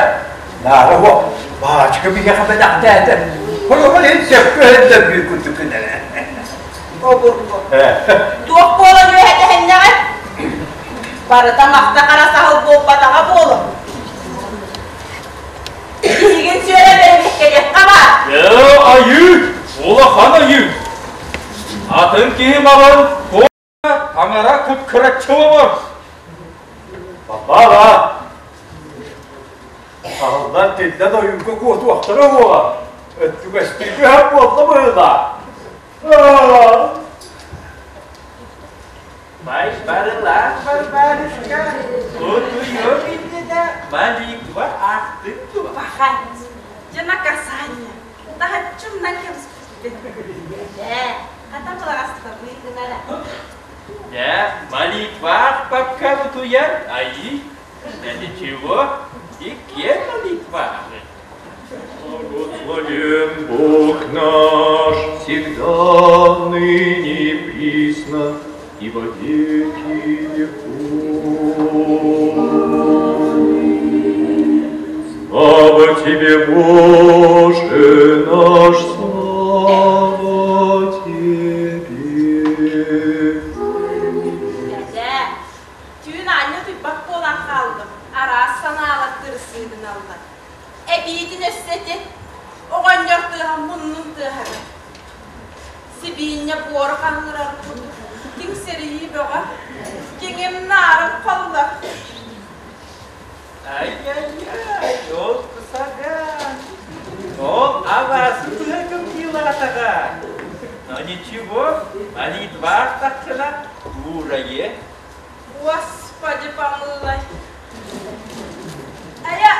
Speaker 1: Наара бу баачка биһиэхэ бэдэхтээтэ. Холобур иһин сөпкө иһиллэр биир курдук гынара.
Speaker 3: Обургу. Туох буолан үөһэтэһиннэҕэ? Барыта махта хара саһыл буолбатаҕа буолуо. Биһигин сүөрэ бэрбиккэлиэххэ баар.
Speaker 5: Ээ, айыы! Улахан айыы! Атын киһи малын таҥара кыккыраччы олор.
Speaker 1: Баба! Саһыллар тиллэн ойуурга куотуохтара буола. Өттүгэстииргэ өһөх буолла быһыылаах.
Speaker 5: Бай барылаах Варварушка, утуйуом иннинэ молитва аахтыҥ дуо?
Speaker 3: Пахай, дьэ наказание. Таһыччы умнан кэбиспиппин. Ээ, хата былаҕастабыы гынара.
Speaker 5: Дьэ, молитва аахпакка утуйар, айыы. Да ничего, иккиэн молитва ааҕыҥ.
Speaker 7: Благословен Бог наш, всегда, ныне и присно, и во веки веков. Слава Тебе, Боже наш, слава Тебе!
Speaker 3: Дьэ, түүн аанньа утуйбат буолан хааллым, араас санаалар тырысыыгыналлар. Эбиитин өссө ити оҕонньор тыаһа муннун тыаһара. Сибиинньэ буора хаһыҥырар курдук тиҥсэрийии бөҕө, киҥим наарын холлор.
Speaker 5: Ай-яй-яй, ол кусаган, ол абаасы быһа кымньыылаатаҕа. Но ничего, молитва таххына уурайы.
Speaker 3: Господи помилуй. Айа,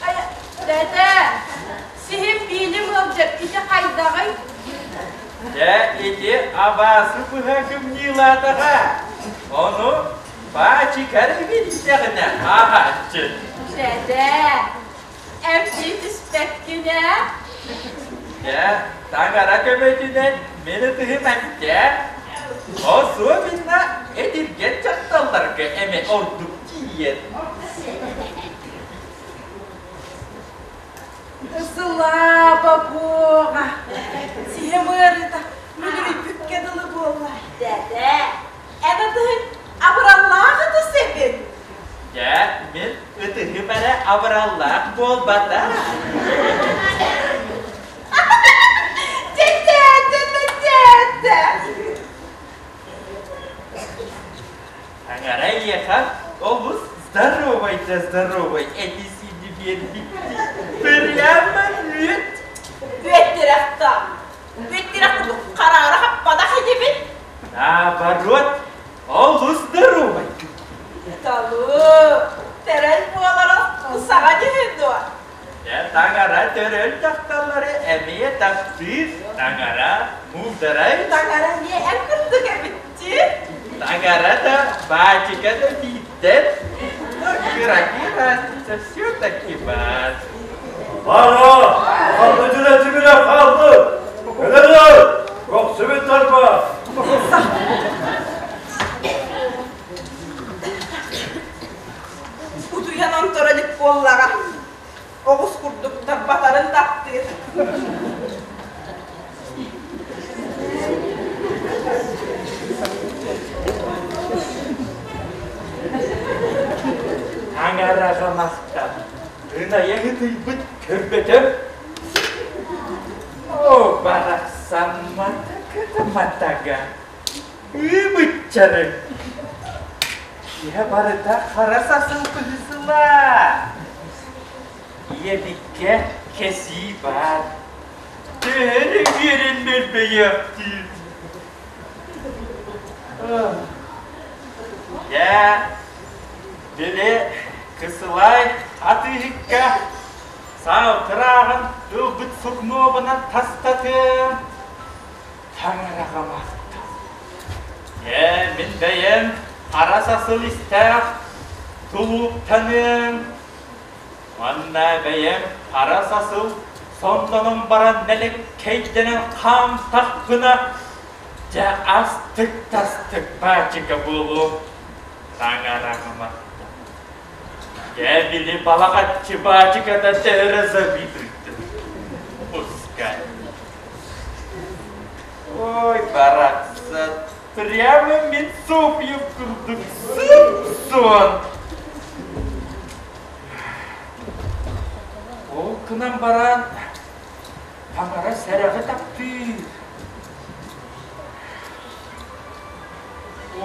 Speaker 3: айа, дэтэ, сиһим биилим ыалдьар ити хайдаҕый?
Speaker 5: Дьэ, ити абаасы быһа кымньыылаатаҕа. Ону баачыкар биллэҕинэ ааһааччы.
Speaker 3: Дэтэ, эмтии түспэккин ээ?
Speaker 5: Дьэ, таҥара көмөтүнэн мин ытыһым эмтээ. Особенно этиргэн дьахталларга эмэ ордук тиийэр.
Speaker 3: Сылааба буоҕа, сиһим ыарыыта мүлүрүйбүккэ дылы буолла. Дэтэ, эн ытыһыҥ абыраллаах ытыс эбит.
Speaker 5: Дьэ, мин ытыһым эрэ абыраллаах буолбата.
Speaker 3: Дьэ, дьэ, дьэ, дьэ.
Speaker 5: Таҥара эйиэхэ олус здоровай да здоровай эти-сиини биэрбит. Прямо мүөт.
Speaker 3: Бүөттүрэхтэ. Бүөттүрэх курдук хараара хаппатах инибин.
Speaker 5: Наоборот, олус здоровай.
Speaker 3: Талыы, тэрэл буолара саҕа дьүһүн дуо?
Speaker 5: Дьэ, таҥара төрөл дьахталлары эмиэ таптыыр, таҥара муударай.
Speaker 3: Таҥара эмиэ эн курдук эбит дии.
Speaker 5: Таҥара да, баачыка да биирдэр. Но кыраки разница все-таки баар.
Speaker 7: Бара, ханныгына тимирэ хаалды. Өлөрөр, көхсүбүт тарба.
Speaker 3: Утуйан онторо илик буоллаҕа. Оҕус курдук тарбатарын таптыыр.
Speaker 5: Таҥараҕа махтан, ынайа ытыйбыт көрбөтөм. О, барахсан матага матага, ыы-быччарыҥ. Киһи барыта хара сасын кыһысыла. Ийэбиккэ кэсии баар. Төһө үөрэн мөлбөйөөхтүүр. Дьэ, били Кысылай атыыһыкка саалтырааҕын ылбыт сукнуобунан тастатыам. Таҥараҕа махтал. Дьэ, мин бэйэм хара сасыл истээх тулууптаныам. Уонна бэйэм хара сасыл соннонон баран нэлэккэйдэнэн хаамтахпына, дьэ астык-тастык баачыка буолуом. Таҥараҕа махтал. Дьэ, били балаҕаччы баачыката төһө завидуйдум. Пускай. Ой, барахсан, прямо мин Софья курдук сып-суон. Ол гынан баран, таҥара сэрэҕи таптыыр.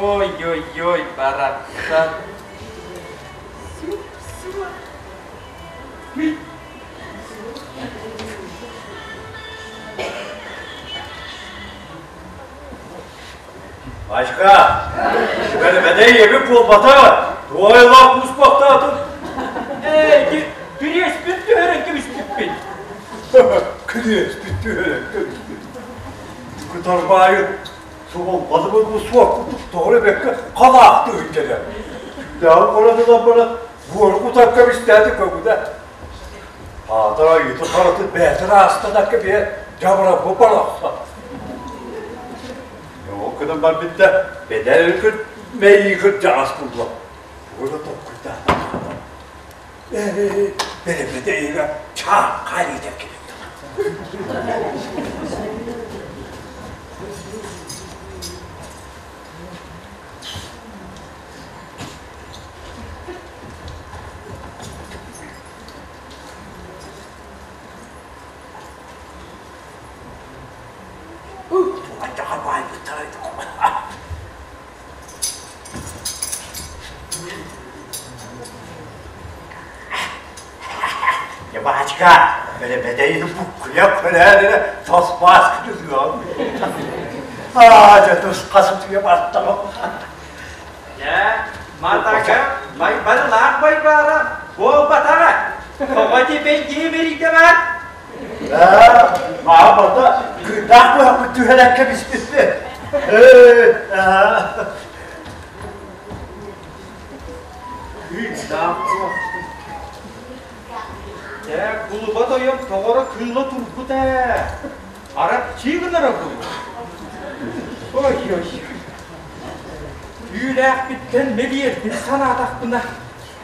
Speaker 5: Ой-ой-ой, барахсан. Сып-суон.
Speaker 7: Бачка, бэдэй эбит буолбата, туойла куспахтаатын.
Speaker 5: Эй, күрүөспүт түһэрэн кэбиспиппин.
Speaker 1: Күрүөспүт түһэрэн кэбиспит. Кытарбаайы суолбаты бу суох курдук тоҕо эбэккэ халаахты ыйдара. Түүлээҕи көрөн ылан баран, буору кутар кэбистээти көбүдэ.
Speaker 7: Аатар айыыты харатын бэйэтин аастан акка бие дьабыра бу барахсан. Ол гынан барбытта бэдэр өлкүн мэйии кырдьаҕас булла. Ура токкуйдаата. Бэрэбэдэйигэ чаакка иитэн кэлин. Бачка, бэрэбэдэйин буккуйа көрөөрү тос-баас күтүрүөм. Аа, дьэ тус хасытыйа бартаҕым.
Speaker 4: Дьэ, матака байбарылаах байбаара буолбатаҕа. Тоҕо типэйдии бэрийдэ баар?
Speaker 7: Аа, бата, кыырдаах быһаппыт түһэрэн кэбиспиппит.
Speaker 4: Кыырдаах быһаппыт. Дьэ, кулуба тойон тоҕоро кыыла турбут ээ. Арапчыы гынара буолуо. Ой-ой. Түүлээхпиттэн мэлиэрбин санаатахпына,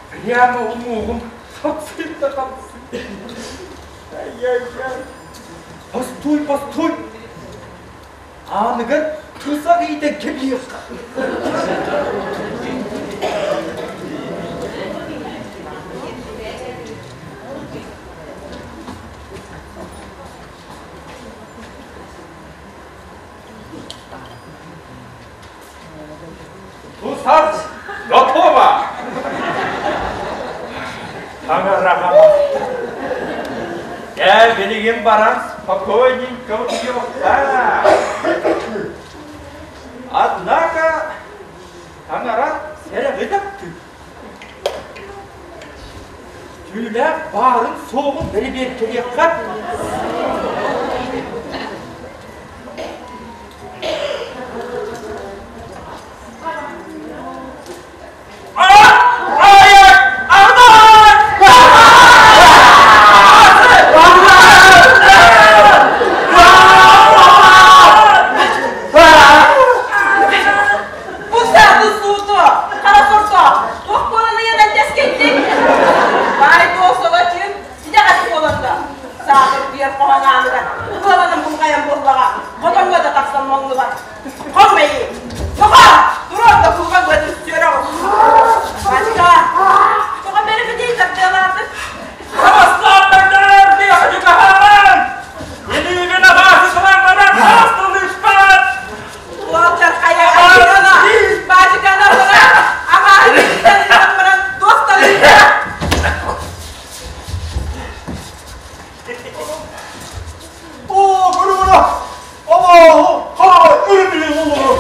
Speaker 4: прямо уҥуоҕум хапсый да хапсый. Ай-яй-яй. Постой, постой. Ааныгар тусах иитэн кэбиһиэххэ. Тусах готово! Таҥараҕа Дьэ, билигин баран спокойненько утуйуохха. Однако таҥара сэрэҕи таптыыр. Түүлээх баарын-суоҕун бэрэбиэркэлиэххэ.
Speaker 3: Бу сааты сууту, хара сорто, туох буолан ыйанан тэскэйдиҥ? Баай туох солочун, итэҕэс буолан да, саатыр биэр хоһон ааныгар, ыаланан булҕайан буоллаҕа, хотоҥҥо да тахсан моҥнубат. Хом мэйии! Тоҕо? Туруор да кулган быатын сүөрэ оҕус. Бачка, тоҕо бэрибитий тардыалаатык?
Speaker 5: Православнайдар миэхэ дьукаһаамаҥ! Илиибин абааһы сылаҥманан хаастылыыспат!
Speaker 3: Уолчархайа айыгана, баачыкана баран, абааһы киһитэн баран туосталыыта.
Speaker 1: Оо, көрү-көрө! Абааһы, хараҕа өрүбүлүн олорор.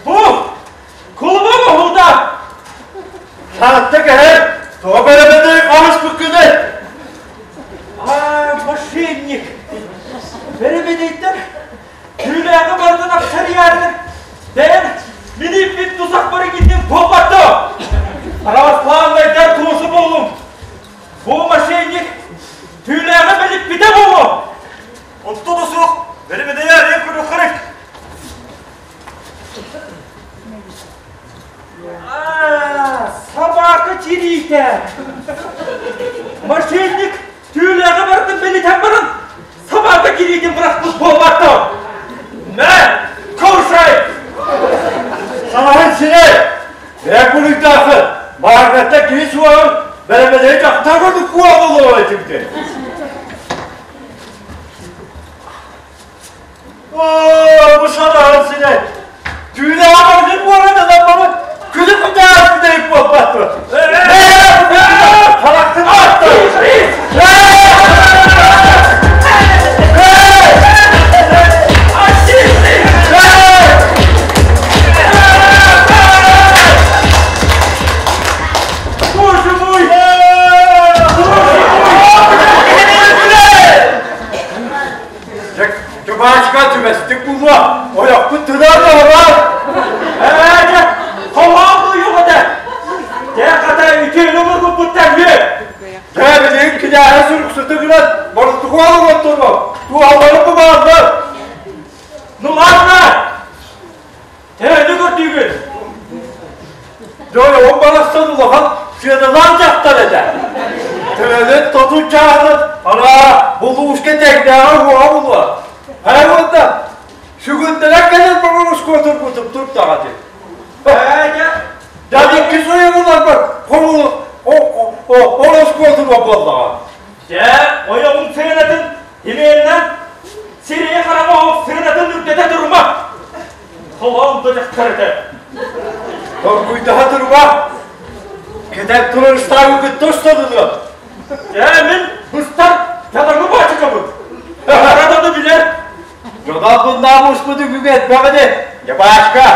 Speaker 5: Бу кулуба буһуута!
Speaker 7: Саатта кэһэр, тоҕо бэрэбэдэй хаһыспыккыный?
Speaker 4: А, мошенник! Бэрэбэдэйтэн түүлээҕи барытын апсарыйаары бэйэн миниппит тусахпар иҥиттин буолбатто! Православнайдар туосу буолуҥ! Бу мошенник түүлээҕи мэлиппитэ буолуо!
Speaker 8: Онто да суох, бэрэбэдэйэ арыйан көрүөххэрик!
Speaker 4: А, собака тириитэ! Мошенник түүлээҕи барытын бэлитэн баран, собака тириитин бырахпыт буолбатто! Мэ, кушай!
Speaker 7: Саҥаһын сирэй! Бэйэ буруйдаахы, мааргатта киһи суоҕун бэрэбэдэйи дьахтар курдук куо буолуо этибитин. Оо, бу саҥаһын сирэй! Түүлээҕи барытын буоран ылан баран, күлүк кутаас бүтэйик буолбат дуо? Дьыбаачка түбэстик булуо, ойохпут тыла да
Speaker 5: Ээ, дьэ, холоон дуйук этэ. Дьэ, хата үтүөнү булбуппуттан үөр.
Speaker 7: Дьэ, билигин кинээһэ суруксуту гынан боростукуол оҥотторуо, туоһалары бу бааллар.
Speaker 5: Ну ладно, төһөнү көрдүүгүн?
Speaker 7: Дьэ, ойоҕум барахсан улахан сыаналаах дьахтар этэ. Төһөнөн тотун чааһынан араа булууска тэҥнээҕэ уоҕа булуо. Хайа уонна сүгүннэрэн кэлэн боҕоруска турбутум турдаҕа дии.
Speaker 5: Ээ, дьэ,
Speaker 7: Дьэ, икки суйугуларбар ороскуотума буоллаҕа.
Speaker 5: Дьэ, ойоҕуҥ сыанатын именно сирэйэ-хараҕа оһох сыанатын үрдэтэ турума. Холоон да дьахтар этэ.
Speaker 7: Торгуйдаһа турума. Кэтэн турар ыстаабы кытта усталылыа.
Speaker 5: Дьэ, мин быстар дьадаҥы баачыкабын. Хара да билэр.
Speaker 7: Дьонон буспут үгүгэ этмэҕини. Дьабашка,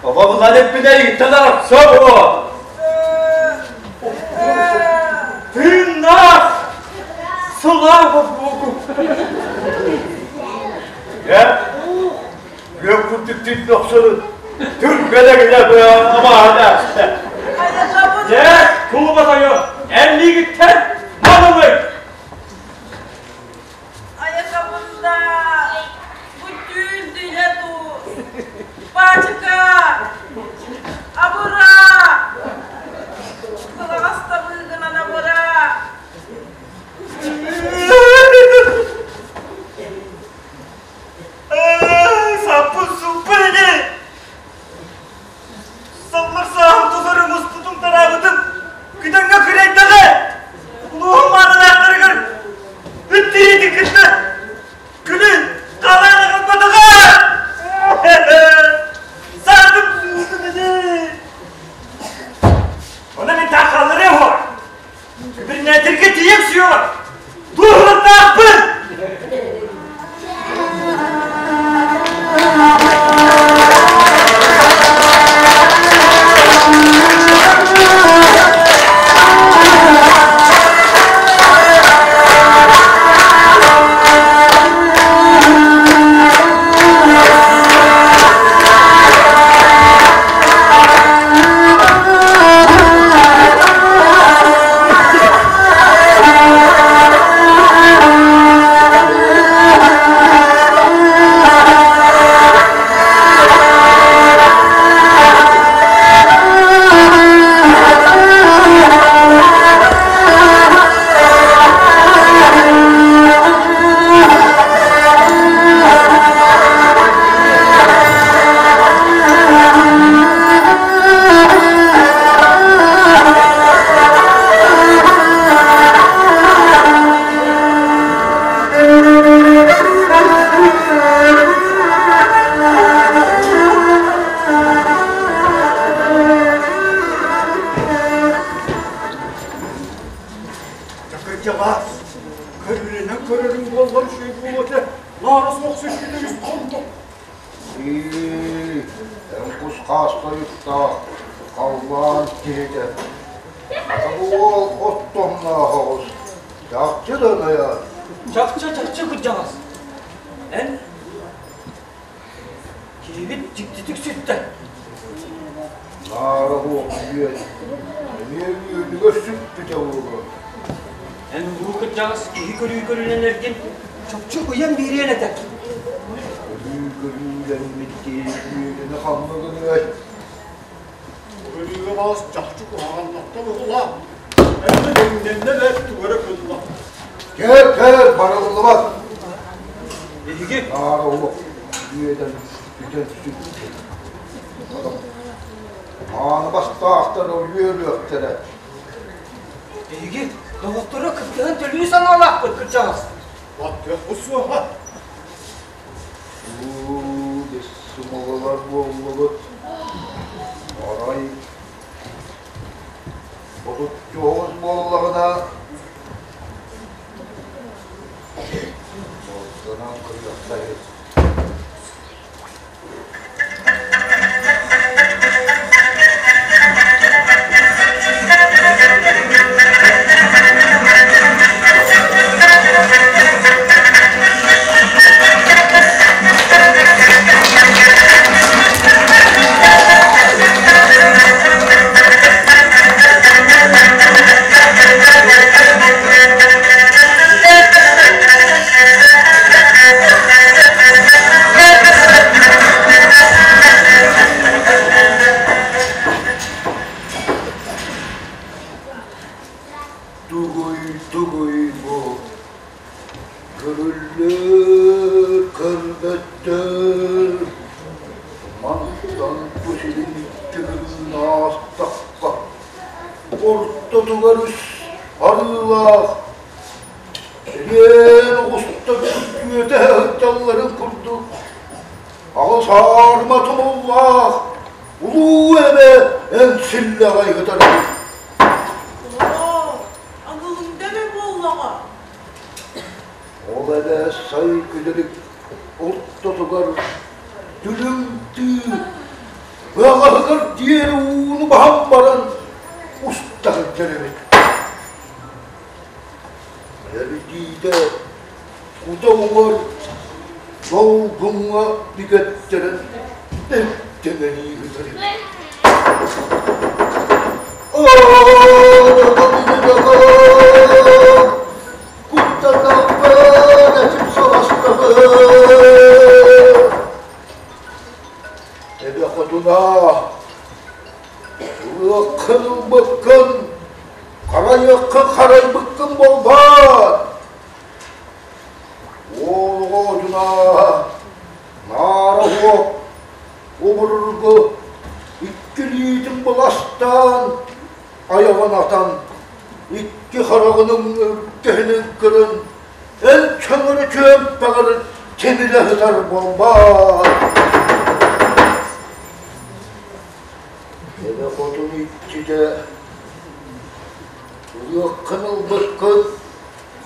Speaker 7: оҕобулан эппинэ иттэн арахса буо.
Speaker 5: Тыыннаах! Слава Богу!
Speaker 7: Дьэ, күөх курдук түн охсорун түргэнэ амаһына.
Speaker 5: Дьэ, кулуба тойон, эн миигиттэн манылый!
Speaker 3: Айакабында бу түүн дүйэ дуу, баачыка, абыра, кылаҕас табыыгынан абыра.
Speaker 8: Саппын суппун ини! Саллар сааһым тухары муспутум тараабытым күдэҥҥэ күрэйдэҕэ! Улууһум маанылаахтарыгар бүттүрүүтүн кытта күлүн халаан аҕалбатаҕа! Саатым суутум ини! Онон мин таахалларыа уһуо! Күбүрүнээтэргэ тиийэн сүөҕэ! Туоһулардаахпын!
Speaker 1: Кырдьаҕас, көрүнэн көрөрүҥ буоллар үчүгэй буолуо этэ. Наара суох сүппүтэ үс хоннук.
Speaker 9: Эн кус-хаас тойуктаах, халлаан киһитэ. Хата бу уол оттомноох оҕус. Чахчы да ынайа.
Speaker 4: Чахчы, чахчы кырдьаҕас. Эн киһибит дьиктитик сүттэ.
Speaker 9: Наара суох үөн. Эмиэ үөнүгэр сүппүтэ буолуо.
Speaker 4: Эн улуу кырдьаҕас киһи көрүү көрүнэн эргин чопчу ыйан биэриэн этэ.
Speaker 9: Көрүү көрүүлэммит киһи үөнүнү ханна гыныай?
Speaker 1: Көрүүгэ баас чахчы куһаҕаннахта быһыылаах. Эмиэ дэҥнэннэ да тугу эрэ гынна.
Speaker 9: Кэл, кэл, барыллыбат.
Speaker 4: Биһиги
Speaker 9: Наара уох үөдэн бүтэн сүттэ. Ааны бастаахтар үөрүөхтэрэ.
Speaker 4: Биһиги доҕоттору кыттыһан төлүү санаалаахпыт кырдьаҕас.
Speaker 1: Баттыахпыт суоҕа.
Speaker 9: Уу, сымалалар буоллубут. Арай ботуччуоҕус буоллаҕына Болтонон кырыахтайыт. Көрдүлэр, көрбөттөр, мантан бу сирин түбүгүн аастахха, ортотугар үс арыылаах, эриэн оҕустар күөтэ сылдьалларын курдук, аҕыс аарыма тумуллаах улуу эбэ эҥсиллэҕэй ытар.
Speaker 3: Оо, аҥылыҥда эбэ буоллаҕа.
Speaker 9: Ол эбэ сай күдэрик ортотугар дүлүҥ тыы быаҕаһыгар диэри ууну баһан баран уста сылдьар эбит. Эрдиитэ кута уҥар долгуҥҥа бигэттэрэн эттэнэлии сытар эбит. Куттанаппын этим саластабын. Эбэ хотуна, ылыаххын ылбыккын, харайыаххын харайбыккын буолбаат. Уол оҕо одуна, наара уох, обургу икки илиитин быластаан, айаҕын атан, икки хараҕын үргэһинэн көрөн, эн чөҥөрө чүөмпэҕэр тимирэ сытар буолбаат. Эбэ хотун иччитэ ылыаххын ылбыккын,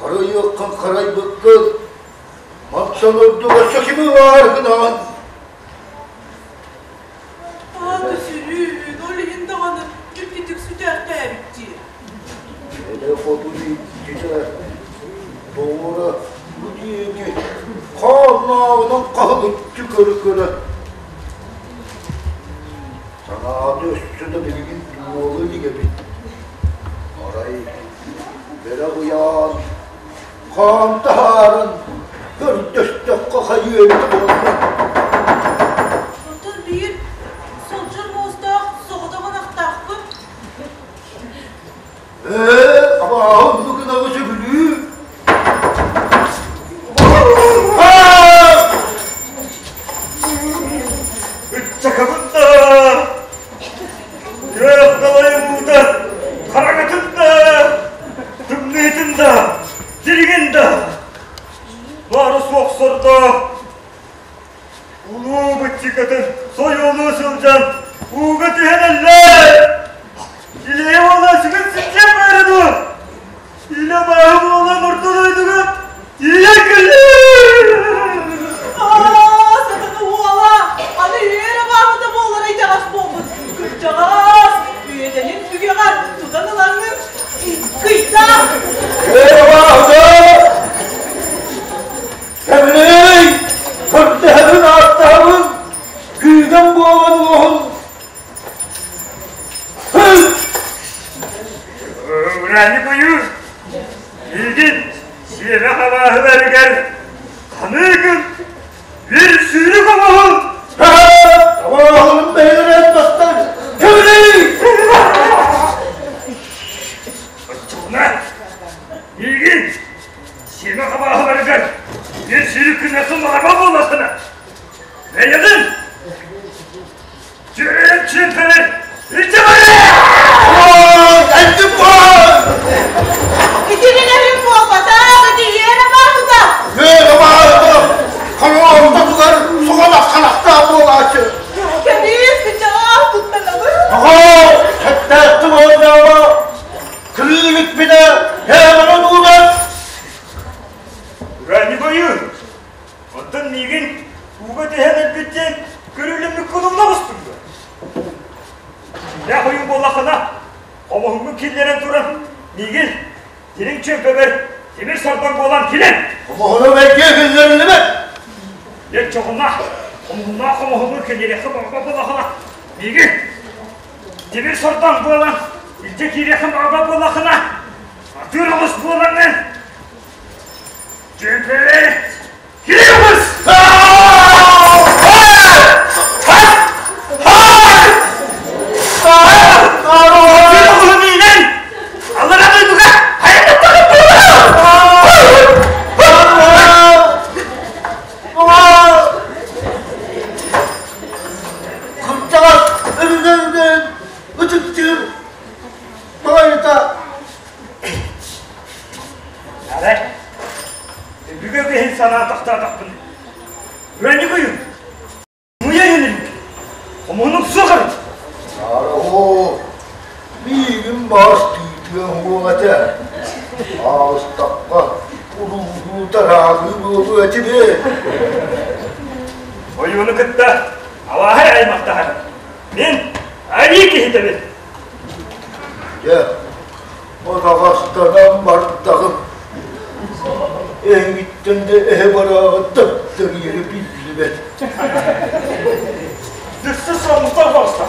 Speaker 9: харайыаххын харайбыккын, мантан ордук өссө кими ылаар гынаҕын?
Speaker 3: Аата сүрүн, ол иһин даҕаны дьиктитик сүтээхтээбит дии.
Speaker 9: Эбэ хотун иччитэ тоҕура бу диэки хааннааҕынан хаһылыччы көрө-көрө санаата өссө да билигин туола илик эбит. Арай бэрэх ыйаан, хаан таһааран көрдөстөххө хайыа эбит буолла.
Speaker 3: Оттон биир сылдьар муостаах соҕотох ынахтаахпын.
Speaker 9: Ээ, абааһы оннук ынаҕы сөбүлүүр.
Speaker 8: Ыччакабын да, күөх далайым уута хараҥатын да, тымныытын да, дириҥин да, баара суох сордоох улуу быччыкатын сойуолуу сылдьан ууга түһэн өллө! Илиһи уола сүгүн сылдьан баара дуо? Илэ бааһы буолан орто дойдуга тиийэн кэллэ!
Speaker 3: Аа, сатана уола, аны үөрэ бааһыта буолара итэҕэс буолбут. Кырдьаҕас, үөдэнин түгэҕэр тутан ылаҥҥын кыйдаах!
Speaker 7: Үөрэ бааһыта! Кэмний! Көрдөһөбүн, ааттаһабын, күүгэн буолан уоһун
Speaker 8: Ураанньык ойуур, миигин сиэмэх абааһыларыгар ханыыгын, bir сүүрүк оҥоһун!
Speaker 9: Абааһыларын бэйэлэрэ бастар! Кэмний!
Speaker 8: Оччоҕуна миигин сиэмэх абааһыларыгар bir сүүрүк гынаххын баҕарбат буоллаххына, бэйэҕин Чүөчүппэр илдьэ
Speaker 9: Ой, баар!
Speaker 3: Итинэн буолбатах, ити үөрэ баарбыта.
Speaker 9: Үөрэ баарбыта! Хараҕым суҕалах харахтаах буолааччы.
Speaker 3: Кэбиис, кычаҕас туттанабын.
Speaker 7: Оҕо, сэттээхтик оонньоомо, кырыылыкпына кээмэрэн ууран.
Speaker 8: Ураанньык ойуун, оттон миигин ууга түһэн өлбүт диэн көрүлүммүт кулумна оҕустуҥ дуо? Дьиҥнээх ойуун буоллаххына, хомуһуҥҥун киллэрэн туран, миигин дириҥ чүөмпэбэр тимир сордоҥ буолан килэн!
Speaker 9: Хомуһуну бэйдиэ киллэриллибэт!
Speaker 8: Дьэ, чоҕуна, хомуһуннаах хомуһуҥҥун киллэриэххэ баҕарбат буоллаххына, миигин тимир сордоҥ буолан илдьэ киириэххин баҕарбат буоллаххына, атыыр оҕус буолаҥҥын чүөмпэбэр киир оҕус! Атыыр оҕуһу миинэн аллара дойдуга хайа
Speaker 5: Үрдүгэ үгэһин санаан тахтаатахпын. Үөнньүк ойун. Муйа үйэлэрик. Хомуһунум суох эбит.
Speaker 9: Арахоо, миигин баас тыытыан уох этэ. Аҕыстахха уруулуу тарааҕыы буолуо этибит.
Speaker 5: Ойууну кытта алааһай аймахтаһар. Мин айыы киһитэбин.
Speaker 9: Дьэ, Атаҕастанан бардаҕым. Эһигиттэн да эһэ барааҕа таптарыйара биллибэт.
Speaker 5: Дөссө соҥустан таҕыста.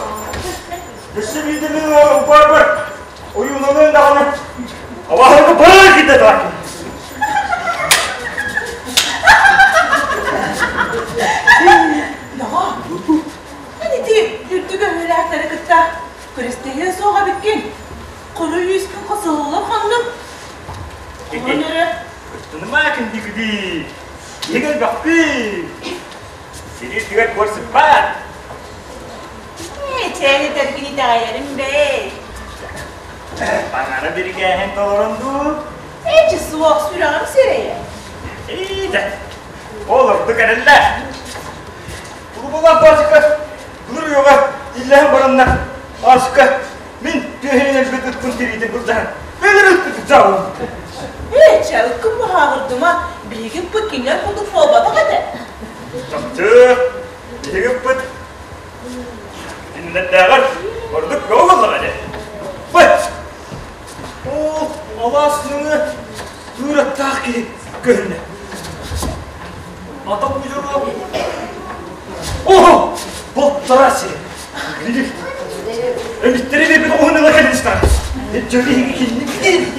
Speaker 5: Өссө биирдэ мин убаарбар ойууланыан даҕаны абааһыга баар киирдэ таах.
Speaker 3: Доҕоор, эн ити үрдүк өһүөлээхтэри кытта күрэстэһиэ суох эбиккин. Хоро үүскүн хосололор ханнык? Онон эрэ
Speaker 5: Кыттыныма күндүгүдүү. Иһигэр бөхпүү. Сири үрдүгэр куор сыппаат.
Speaker 3: Ээ, чээн этэргин итэҕэйэрим бэй.
Speaker 5: Таҥара бирикээһин толорон дуу?
Speaker 3: Эчи суох сүрэҕим сирэйэ.
Speaker 5: Иитэ. Ол ордук эрэллээх. Улубалаах Баасыка былыр уйаҕа иллэһэн бараннар Баасыка Мин түөһүнэн өлбүт ыппын тириитин былдьаһан өлөр ыппыт дьаалым.
Speaker 3: Ээ, чэ, ыккын баһааҕырдыма, биһиги ыппыт кинилэр курдук буолбатах этэ.
Speaker 5: Чахчы, биһиги ыппыт кинилэрдээҕэр ордук бөҕө буоллаҕа дьэ. Бай! Ол алаас нөҥүө кыыраттаах киһи көһүннэ. Ата удьуруо Оһо! Боттара сири. Эмиттэри биэрбит оҕуһун ыла кэлин Дьөлү кинни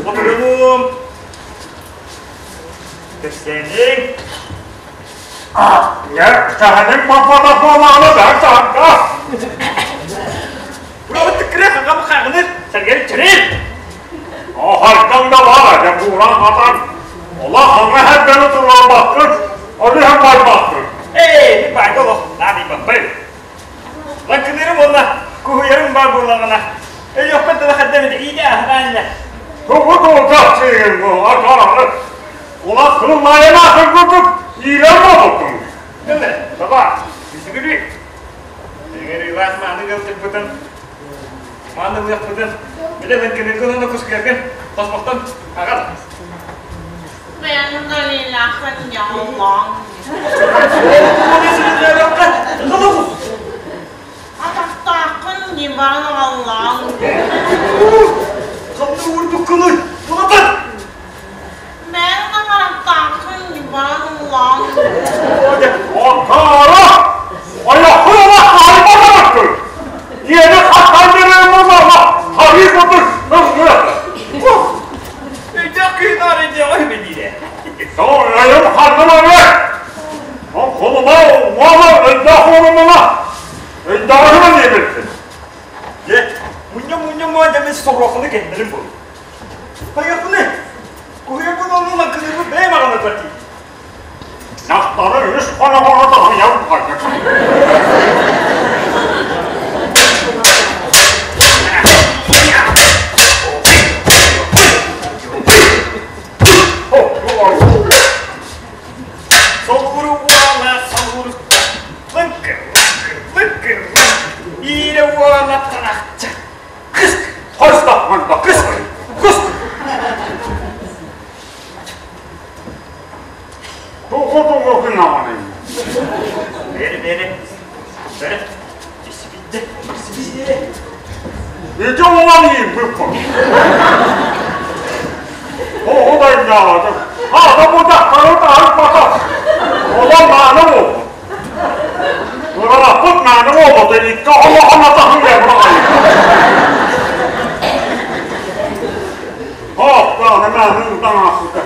Speaker 5: Отурунум. Кэпсээниҥ.
Speaker 1: Таһаным папа буолаалы да таһанга.
Speaker 5: Урабыт тыккыра хаҥам хаҕыныр, сэргэн чэрин.
Speaker 1: Ахартан да бар, я бууран хатан. Ола хаҥа хәрбени туран Аны hem барбаккын.
Speaker 5: Эй, мин баайга олох наадыйбаппын. Лаҥкыныырым уонна куһуйарым баар буоллаҕына, өйүөхпүн тыла хаддамыта иитэ аһанаанна.
Speaker 1: Тугу туутахсыгын бу атаары. Ула сыллайын атын курдук иирэр буолбуккун.
Speaker 5: Кэллэ, баба, үсүгүрүй. Ыҥырыылаах мааны ыалдьыппытын, мааны ылыахпытын, билэ лэҥкиниргин уонна кускуйаргын хоспохтон аҕал.
Speaker 3: Атахтааххын ньыбаан аҕаллаан.
Speaker 5: Ханна уурбуккунуй? Улатан!
Speaker 3: Мэн аҥарахтааххын ньыбаан ыллаан.
Speaker 1: Отаара! Айаххын ала хаайбатабыккын! Иэни хаттан берем буоллаҕына, харыы курдук ыллыа!
Speaker 5: Өйдөөх киһи наар өйдөөҕө үбэлиирэ.
Speaker 1: Айым ханна барар? Холума уола өйдөөх уолумуна өйдөөҕүмэ диэбиппин.
Speaker 5: Дьэ, мунньа-мунньа муа дэмин соруоханы кэннэрин буолу. Хайыахпыный? Куһуйарбын оннун лаҥкыныырбын бэйэм аҕаларбар тиийдим.
Speaker 1: Дьахтары үс хоноһоҕо тоһуйан хайык.
Speaker 5: Солууру уола солуурукка, лыҥкыр, лыҥкыр, лыҥкыр, лыҥкыр, иирэ уола тарахча, кыск,
Speaker 1: Хостох мында
Speaker 5: кыск, куск.
Speaker 1: Тугу-тугу гынаҕыный?
Speaker 5: Бери, бери, бери, исибидде, исибидде.
Speaker 1: Ити уолан ииппиппин. Тоҕу да инньэҕэтин. Аата бу дьахтары таһыппата. Олон мааны буолбут. Ыараппыт мааны буолбут. Икки олохон атаһын быраҕайын. Хоп, мааны ытан аахпыта.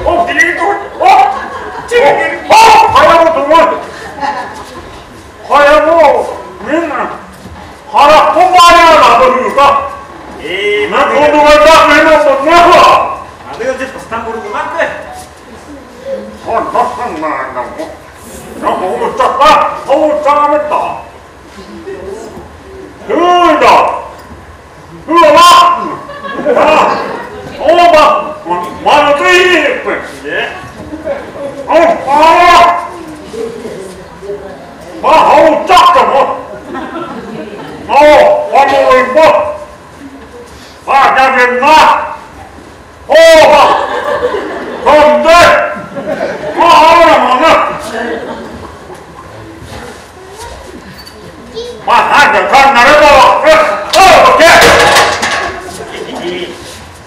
Speaker 5: О, билигин тугу? О, чигин.
Speaker 1: О, хайа бу тугу? Хайа бу? Мин быһыыта.
Speaker 5: Ээ,
Speaker 1: Мен кулубайдаах мен олбутнааха.
Speaker 5: Аны ылдьыт бастан бурулунан көр. Дьэ,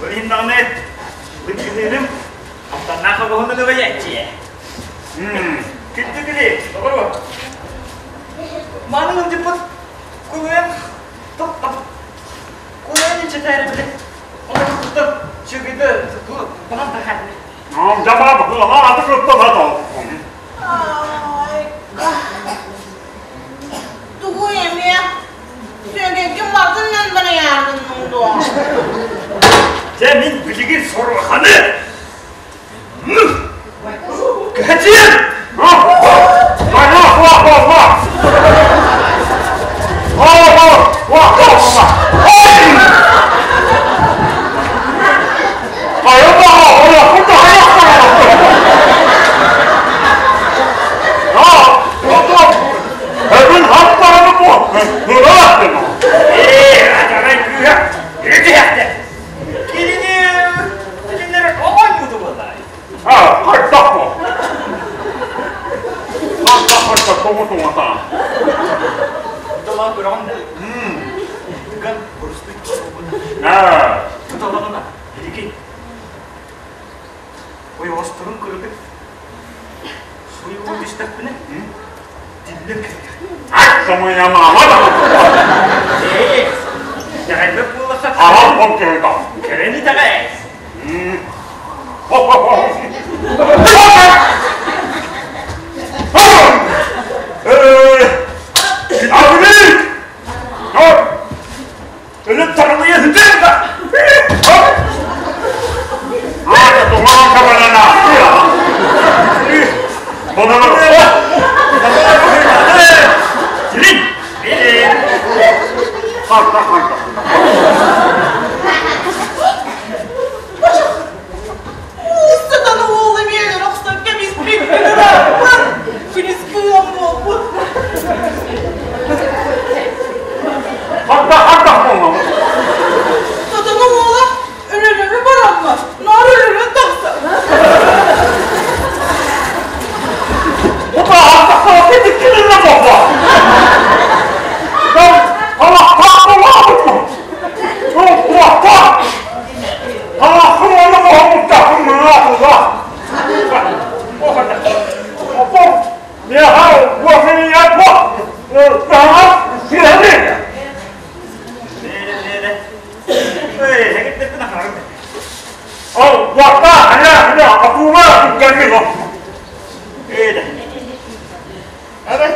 Speaker 4: Ол иһин даҕаны быдьыгыныырым амтаннаах обоһун ылыбайааччы. Күндү кили, доҕоруо. Маны ылдьыппыт кулуйан топ кулуйан ичэтээри били. Онон чүгүдэ баҕан тахаатыны.
Speaker 3: Ай, тугу эмиэ сүөгэйгин балтын барайаардын дуо?
Speaker 5: Дьэ мин билигин соруханы Кэтиэн! Ээ, адьарай кыыһа, итиэхтэ. Кинини кинилэр оҕонньууту буолларай. Тома көрөҕүн да. Тыган борустуй Туталаҕына, билигин ойоҕосторун кырытык суйулуу түстэхпинэ, тиллэн кэлиэх. Ээ, итэҕэйбэт буоллахха, кэлэн итэҕэй. Сирин!
Speaker 3: Сатан уол эмиэ охсон кэбиспиккин ырааппын. Күнүс кыам буолбут. Сатана уола өлөлөрү бараммат, наар өлөрөн тахсар.
Speaker 5: Лере, лере. Эй, эгиттербин ахарым. Ээдэ. Арай,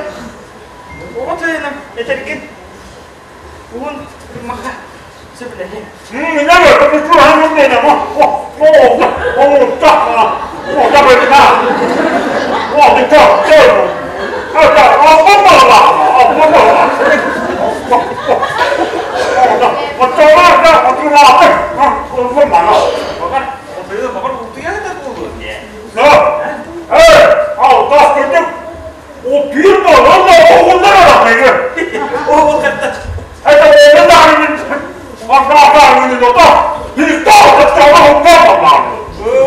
Speaker 5: оҕо тойоном этэргин уун маха сөбүлэһиэм. Баҕар, отойу баҕар утуйа да буолуо диэ. Ол хатта.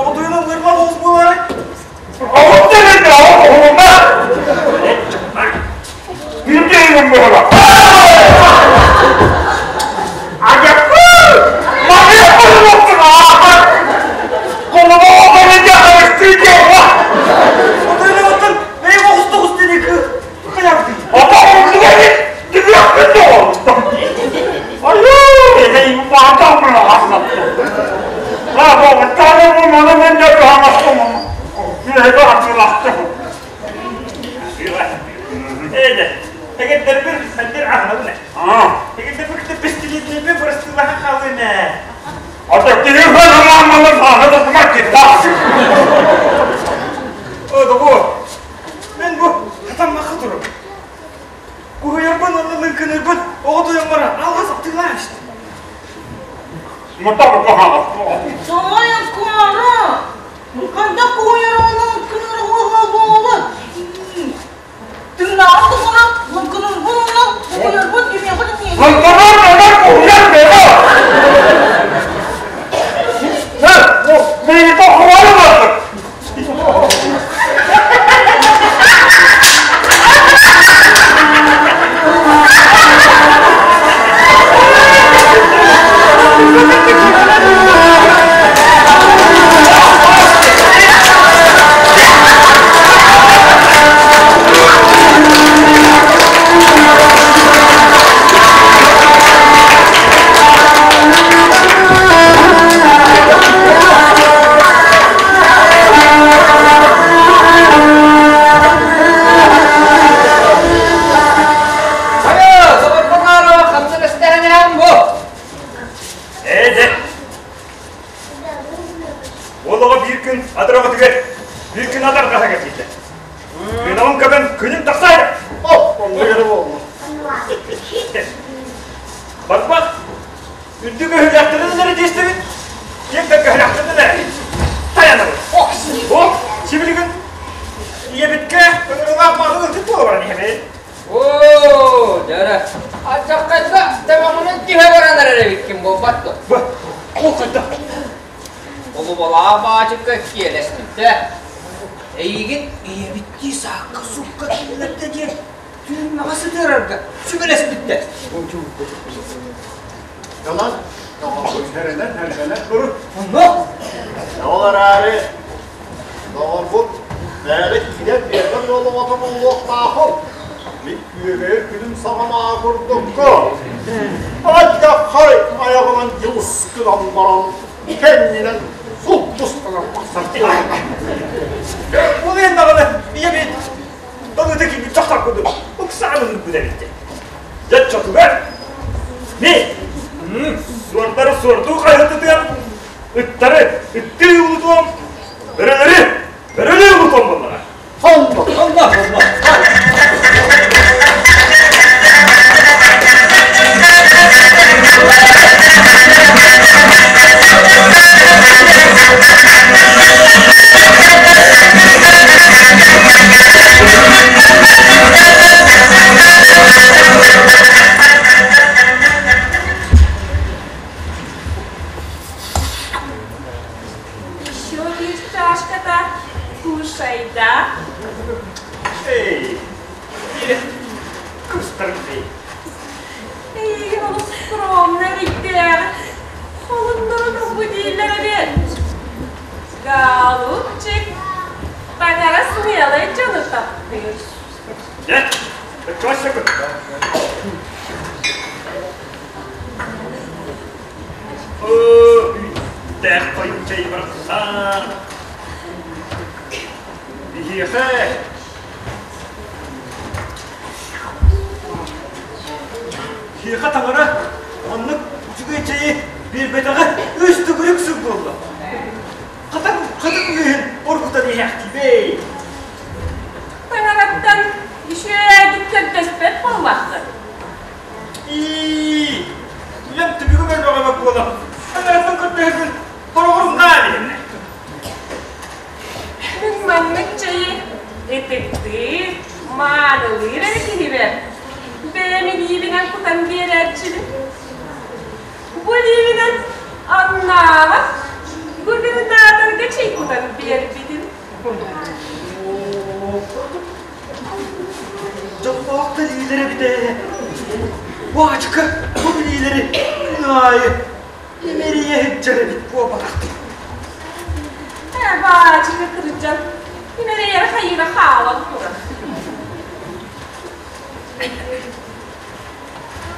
Speaker 5: Отойунан ырма оҕус буолары. Отойунан оттон бэйэм оҕус тоҕус диэни кыйабытый. Ээдэ. Эгиттербин хандир ахнабын. Эгиттербин кытта пестилиэтинэби.
Speaker 4: эмэ. О, доҕоор, мен бу хатаммакка турабын. Куһуйарбын уонна лыҥкыныырбын оҕо тойоммор алҕас атыылаан истим.
Speaker 3: Тоҕойон куора! Ханна куойар ону лыҥкыныыр оҕо буолан? Тыынааҕын туһунан лыҥкыныырбын уонна куһуйарбын кимиэхэ да
Speaker 2: Хайа, доҕорбун ханна эстэһэн бу?
Speaker 5: Ээ, дьэ. Ол оҕо биир күн адыраҕытыгар, биир күн адарҕаһа кэлбитэ. Күнүм көбөн күнүм тахсаайда. Барбах, үрдүк өһүлэхтэрин эрэ диэстибит, киэҥ да көһүлэхтэрин эрэ тайанабыт. О, сибилигин ийэбиткэ ыҥырылаах маҕын ылдьыт буола баран иһэбит.
Speaker 2: Оо, дьэ алдьархайга тэбэҕинэн түһэ баран эрэр эбиккин буолбат дуо?
Speaker 5: Бу, ол хайдах?
Speaker 2: Олубалаах баачыкка киэлэспиттэ. Эйигин ийэбиттии саакка-сукка киллэрдэ диэн түүммэҕэ сытыарарга сүбэлэспиттэр.
Speaker 1: Ялан, сэрэнэн, сэрэнэн турун.
Speaker 2: Онно?
Speaker 1: Ол араары, доҕорбут, бэйэбит киирэн биэрбэт буолуоҕа буллуохтаахым. Мин күөгэйэр күнүм саҕалаа курдукку. Алдьархай айаҕынан дьылыс гынан баран, кэннинэн султустанан тахсар.
Speaker 5: Ол иһин даҕаны ийэбит Таныыта киирбит дьахтар курдук ыксаан ылбыт эбит. Дьэ чотугар ми суордары суордуу хайытытыам, ыттары ыттыы улутуом, бөрөлөрү бөрөлүү улутуом буоллаҕа.
Speaker 1: Онно, онно, онно.
Speaker 3: Еще есть чашка-то. Кушай, да?
Speaker 5: Эй, кустарный.
Speaker 3: Эй, ол скромный ведь Холуннарын ылбы дииллэр эбит. Голубчик, таҥара смелай дьону таптыыр.
Speaker 5: Дьэ, чуос Үүттээх хойуу чэй барахсан. Биһиэхэ Биһиэхэ таҥара оннук үчүгэй чэйи биэрбэтэҕэ үс төгүрүк сыл буолла. Хатыҥ хатыҥ үөһүн оргутан иһээхтиибэй.
Speaker 3: Таҥараттан үчүгэйдик көрдөспөт буоллаххын.
Speaker 5: Ии, үлэм түбүгүм өлбөҕө буолан, таҥараттан көрдөһөрбүн хороҕорум наа билиннэ.
Speaker 3: Мин маннык чэйи ытыктыыр, маанылыыр эрэ киһибэр бэйэм илиибинэн кутан биэрээччибин. Бу илиибинэн Аннааҕа губернаторга чэй кутан биэрбитим.
Speaker 4: Дьоллоох да илиилэр эбитэ. Баачыка бу билиилэри күн аайы имэрийэ сылдьар эбит буолбатах.
Speaker 3: Ээ, баачыка кырдьан имэрийэрэ хайыыра хаалан турар.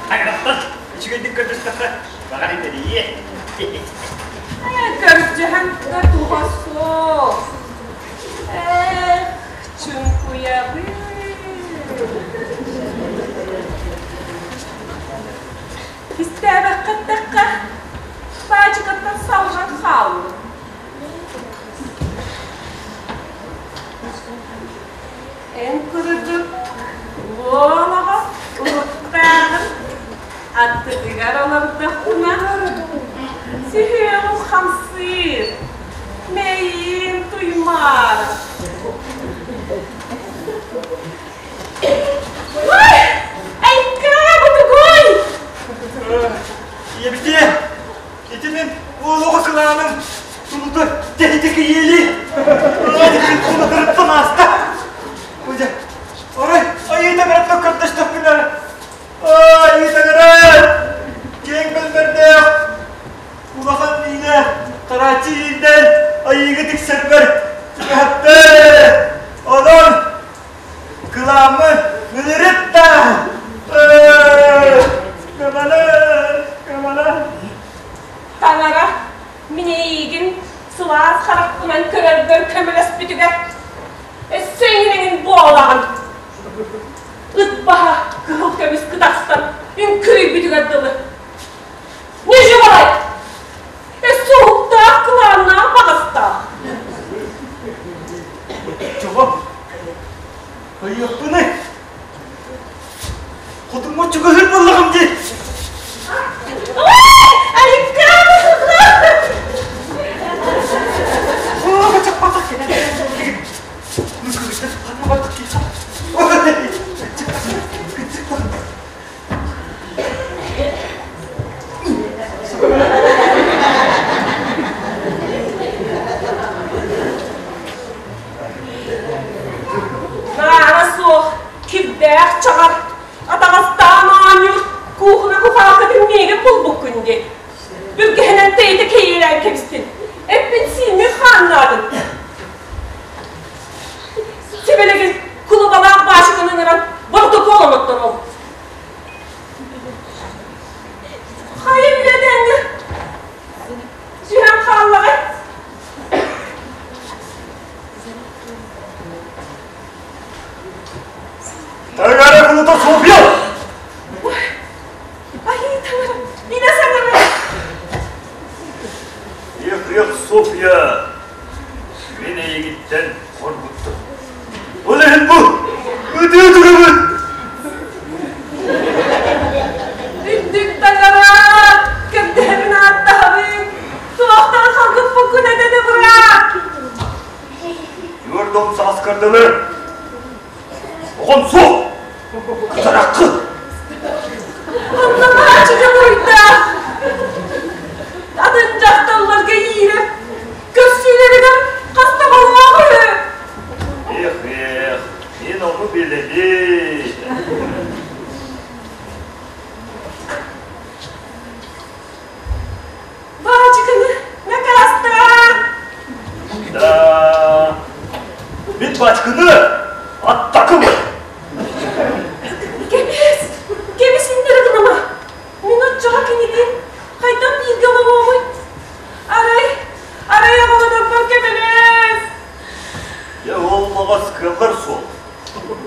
Speaker 5: Таҥараттан үчүгэйдик көрдөстөххө, баҕар имэрийиэ.
Speaker 3: Ээ, көрдөһөн да туһа суох. Эх, чуҥкуйабын. Истээбэххэ эттэххэ, хааллым. Эн курдук уолаҕа уруттааҕын аттытыгар олордохпуна сүһүөҕүм хамсыыр, мэйиим туймаара. Ой, айка, бу тугуй?
Speaker 5: Ийэбитиэ, ити мин уолуга кылааным тулута тэһитэ кийиэли. Тулутарыттан ааста. Ой, арай айыыта барытта көрдөстөхпүнэ, айыыта гэрэ, киэҥ бэлбэрдээх, улахан миинэ, тарааччы иирдэн айыыга тиксэрбэр түбэһэттэ. Онон Кыламмын ылырыт да көмөлөс, көмөлөс.
Speaker 3: Таҥара мин эйиигин сылаас харахпынан көрөрбөр көмөлөспүтүгэр өссө эҥин-эҥин буолаҕын. Ыт баһа кыһыл көмүс кытахсан үҥкүрүйбүтүгэр дылы. Ньүдьү-балай! Өссө уһуктаах кылааннаах баҕастаах.
Speaker 5: Чого? Хайыахпыный? Хотуҥҥа чугаһыыр буоллаҕым дии.
Speaker 3: Наара суох, кирдээх чаҕар, атаҕастаан оонньуур куухуна кухаакытын миигин булбуккун дии. Бүргэһинэн тэйитэ кэйиэлээн кэбистин. Эппин-сииммин хааннаатыҥ. Сибилигин кулубалаах баачыканы ыҥыран боротокуол оҥотторуом. Хайа үөдэҥҥэ түһэн хааллаҕай?
Speaker 5: Таҥара кулута Софья!
Speaker 3: Айыы таҥара, илэ саҥара!
Speaker 8: Эх, Софья, мин эйигиттэн хоргуттум. Ол иһин бу ытыы турабын.
Speaker 3: Үрдүк таҥара, көрдөһөбүн ааттаһабын, туохтан хоргуппуккун этэ быраат.
Speaker 8: Юрдом сааскардылы. Оҕом суох. Кытараккы.
Speaker 3: Онно маачыка буруйдаах. Атын дьахталларга иирэр Көрсүүлэригэр хаста боллоох үһү.
Speaker 8: Эх, эх, мин ону билэбин.
Speaker 3: Баачыканы накаастаа.
Speaker 8: Да, мин бачкыны аттакым.
Speaker 3: Кэбис, кэбис иннэри гыныма. Мин оччоҕо кинилиин хайдах бииргэ олоруомуй? Арай, арай оҕолорбор көмөлөс!
Speaker 8: Дьэ ол маҕас кыаллар суол.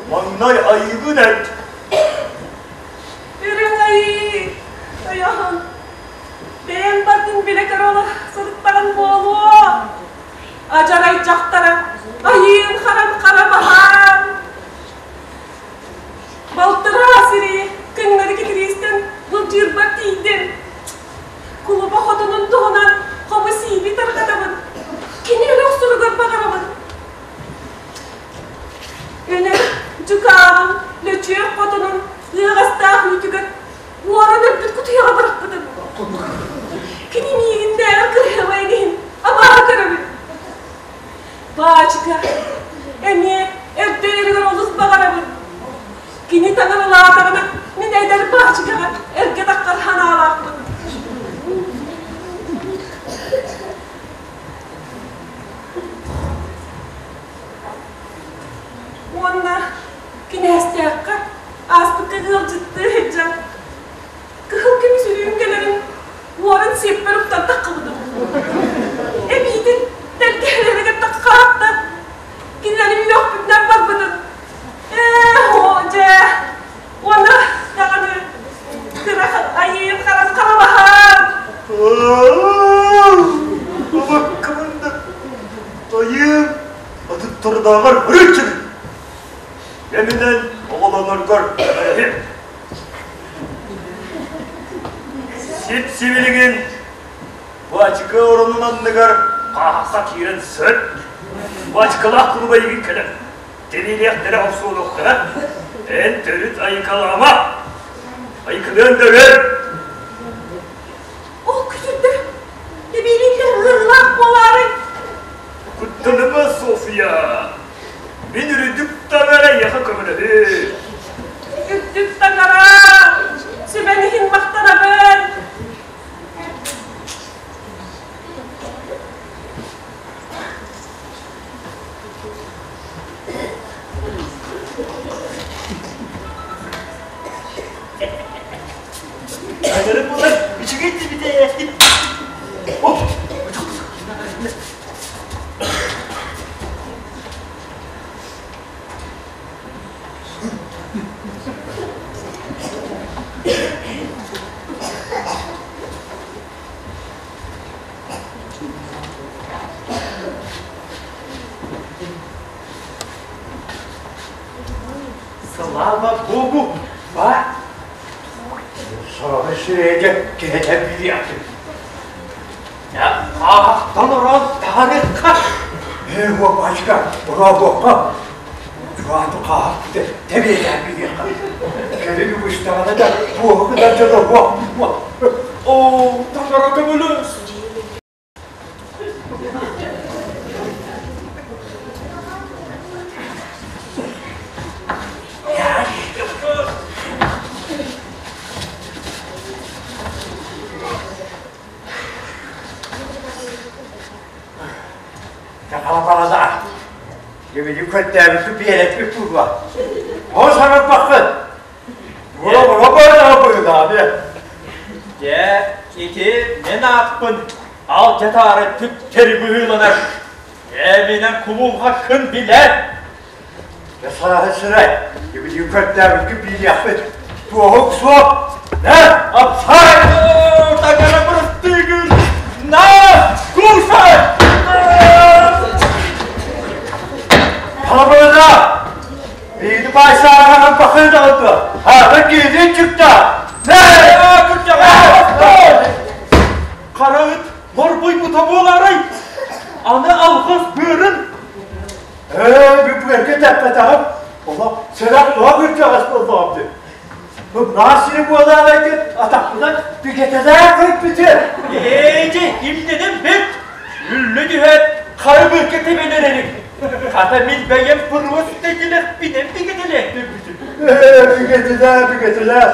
Speaker 8: Маҥнай айыыбын эт.
Speaker 3: Үрүҥ айыы, тойон, бэйэм бардын билэ көрө сырыттаҕын буолуо. Адьарай дьахтара, айыым харам хара баһаам. Балтараа сири кыҥнары китириистэн былдьыырбар тиийдим. Кулуба хотунун туһунан хобу сииби тарҕатабын. Кини өлө охсоругар баҕарабын. Өнөр дьукааҕым Лөчүөк хотунун ыаҕастаах үүтүгэр уоран өлбүт кутуйаҕа бырахпытым. Кини миигиннээҕэр кырыһабайын иһин абааһы көрөбүн. Баачыка, эмиэ эрдэ өлөрүгэр олус баҕарабын. Кини таҥаралаатаҕына, мин эдэр баачыка.
Speaker 8: Оччотооҕор ырыыччыгын. Кэминэн оҕолоноргор көмөлөһүм. Сип-сибилигин бачка оронун анныгар хааһахха киирэн сыт. Бачкалаах кулуба игин кэлэр. Тириилиэхтэрэ охсуолуохтара. Эн төрүт айыкалаама. Айыкыныан да өр.
Speaker 3: Ол күтүрдэр тэбиилииллэр ыарыылаах буолаарай?
Speaker 8: Куттаныма, Софья. Мин үрдүк таҥара эйиэхэ көмөлөһүө.
Speaker 3: Үрдүк таҥара, сүбэҥ иһин махтанабын.
Speaker 4: Айдары буолар үчүгэй дибитэ. О, Слава Богу, ба!
Speaker 7: Сороҕу сүрэйгэ киһитэ билиэхпит. Аахтан орон таарыкка. Ээ, уопачка, ураабуохха. Чугаату хаахпыты тэбиэлээн билиэххэ. Кэлин үгүстэҕинэ да туоһу гынар дьоно уох.
Speaker 4: Оо, таҥара көҥүлү!
Speaker 7: Сахалапалада. Дебили көттөөбүтү биэрэппит буолуо. Ол саҥарбаккын.
Speaker 4: Дьэ, ити мин ааппын алдьатаары түктэри быһыыланар. Эминэн кулуһаххын билэр.
Speaker 7: Сааһы сырай, дебили көттөөбүтү биэриэхпит. Туоһук суох. Нэ, апсай!
Speaker 4: Таҥара бырастыыгын! На, кушай!
Speaker 7: Халабырда! Биһиги баайсааҕынан бахыы даҕынтыа. Аата киһитин чыкта. Нэ!
Speaker 4: Хара ыт морбуйбута буолаарай? Аны алҕас быарын
Speaker 7: Ээ, бүпүөргэ тэппэтэҕим. Олох сэрэх туох кырдьаҕас буоллаҕым дии. Бу сири буолаарай диэн атахпынан бигэтэлээн көрбүтүм.
Speaker 4: Ээдьи, имнэнэн бэрт. Үллэ түһээт, хара бырка тэбэн эрэрим. Хата мин бэйэм просто дилэхпинэн бигэтэлээн көрбүтүм.
Speaker 7: Ээ, бигэтэлээ, бигэтэлээ.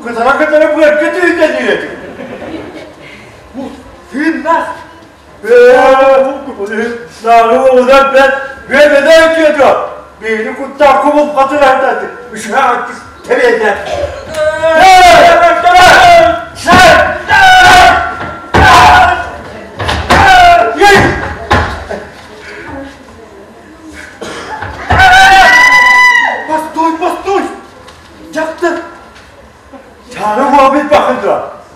Speaker 7: Кытара-кытара быарга түүтэлиир этим.
Speaker 4: Бу тыыннаах.
Speaker 7: Ээ, наары уолунан бэрт үөмэнэ үтүөтүө. Биһини куттаах кубулҕатын ардады. Үчүгэй тэбиэннэ.
Speaker 4: Постой, постой! Дьахтар!
Speaker 7: Чаары уобит бахында.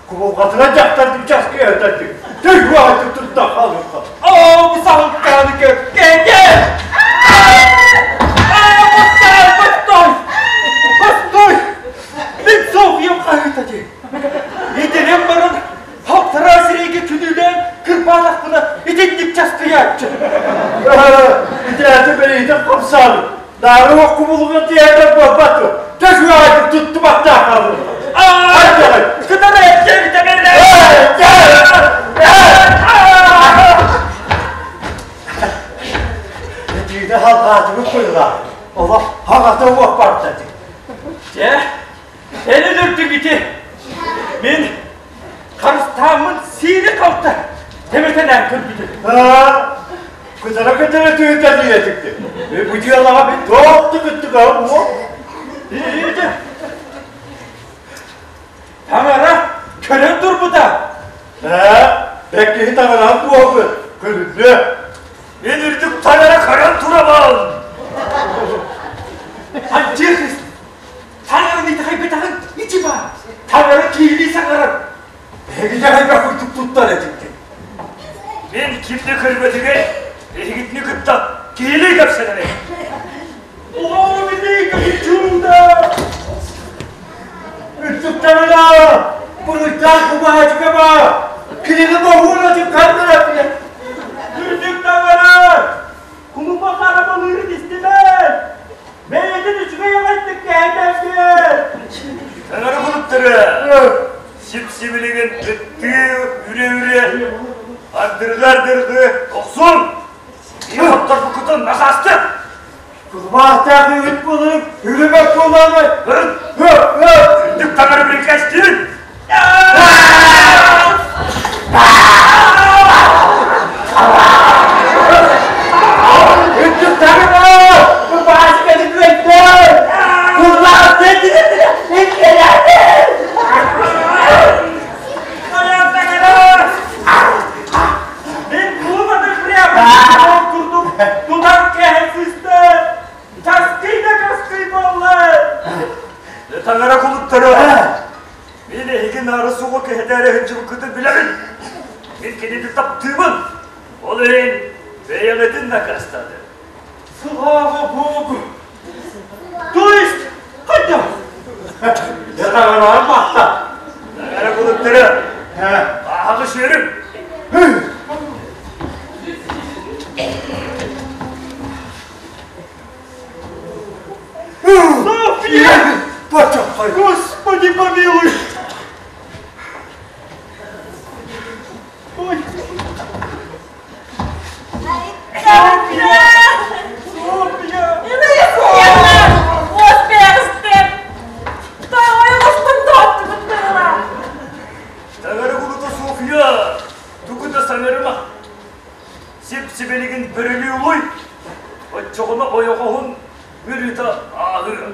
Speaker 7: Кубулҕатына дьахтар часкы өтөтү. Төй уааты тутта халыкка.
Speaker 4: Оо, бу саһылкааны көккэгэ! Постой, постой! Постой! Мин Софьям хаһыыта дии. Итинэн баран Хаптара сирэйгэ күнүүлээн кырбаатахпына итинник часкыйааччы.
Speaker 7: Итээти бэриитин хамсааны. Наары оккубулуга тиэтэр буолбат. Төшү туттубаттаах хаалыр.
Speaker 4: Кытары эттээбитэ
Speaker 7: Этиини халҕаатыбыт быһыылаах. Олох хаҕата уоппарта дии.
Speaker 4: Дьэ, эн өлөрдүҥ ити. Мин харыстааммын сиири-халта тэбэтэлээн көрбүтүм.
Speaker 7: Кытара-кытара түһүтэлиир этикти. Бу дьыалаҕа мин туох да кыттыгаһым уо.
Speaker 4: Иити. Таҥара көрөн турбута.
Speaker 7: Бэккиһи таҥараҕа туоһу көрүннүө.
Speaker 8: Мин үрдүк таҥара көрөн турабын.
Speaker 4: Антихрист Таҥараны итэҕэйбэтэҕиҥ ити баар. Таҥара киһилии саҥарар.
Speaker 7: Эһиги итэҕэйбэт курдук туттар этиккин.
Speaker 8: Мин кимни көрбөтүгэр эһигитини кытта киһилии кэпсэтэрим.
Speaker 7: О, великое чудо! Үрдүктэрэ буруйдаах кубаачыка баар! Кинини боһууна түккандыра
Speaker 8: Үрдүк таҥара! Кулуба харабалыырын истимэн! Бэйэтин үчүгэй аҕайдык кэһэтэргэр!
Speaker 5: Таҥара кулуттара! Сип-сибилигин ыттыы үрэ-үрэ, ардырҕы-ардырҕы охсун! Ийэ хотторбуккутун накаастык!
Speaker 7: Кулубаахтаах үгүт буоларым, үрүмэк буолааны!
Speaker 5: Үрдүк таҥара бирикээстиин!
Speaker 7: Үрдүк таҥара! Кубаачыканы күөттэр! Кулубаахтаах
Speaker 8: Хайа таҥара! Мин кулубатын прямо курдук тутан кэһэн сыста! Часкый да часкый буолла!
Speaker 5: Таҥара кулуттара! Мин эһиги наара суоҕу кэһэтээри сылдьыбыккытын билэбин! Мин кинини таптыыбын! Ол иһин бэйэҕитин накаастаатым.
Speaker 7: Слава Богу! То есть, хайдах? Я таҥараҕа махта.
Speaker 5: Таҥара кулуттара! Ааҕы сүөрүм!
Speaker 8: Софья! Господи помилуй! Ой! Софья! Софья!
Speaker 5: Таҥара кулута Софья! Тугу да саҥарыма! Сип-сибилигин бөрөлүү улуй! Оччоҕуна ойоҕоһун үөрүүтэ ааһыа.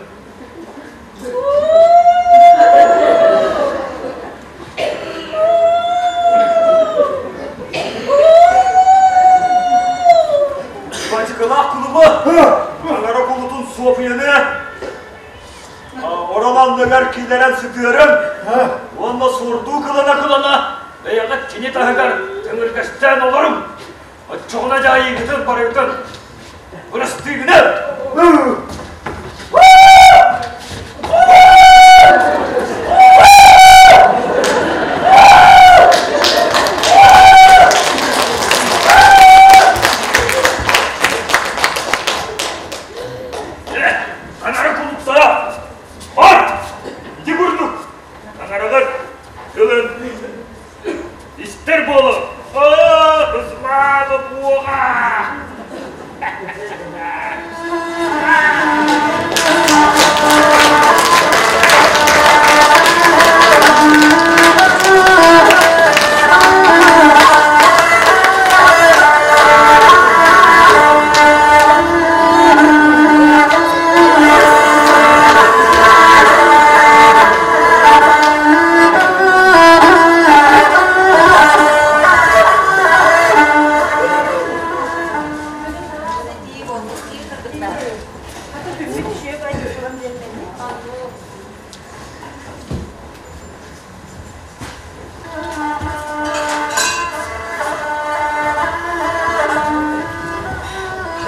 Speaker 5: Бачыкалаах кулуба таҥара кулутун Суопуйаны оролоннугар киллэрэн сытыарым уонна суордуу кылана-кылана бэйэҕит кини таһыгар төҥүргэстээн олоруҥ. Оччоҕуна дьаайыыгытын барыгытын бырастыыгынан! Таҥара кулуттара! Бар! Ити курдук таҥаралар тылын Истэр буолуҥ! Оо, слава Бога!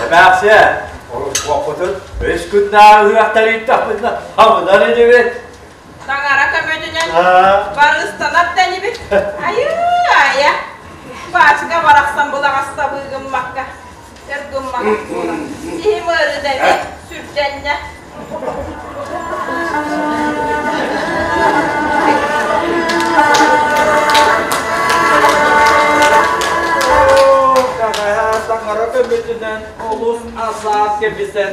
Speaker 7: Эмээхсиэ, орускуоппутун үс күннээҕи ыһыахтар ииттэхпитинэ абынар инибит.
Speaker 3: Таҥара көмөтүнэн барыстанар да инибит. Айыы-айа! Баачыка барахсан былаҕастабыы гыммакка, өр гымматах буолан, сиһим ыарыыта эмиэ сүрдэннэ.
Speaker 2: Таҥара көмөтүнэн олус асаат кэбисэн,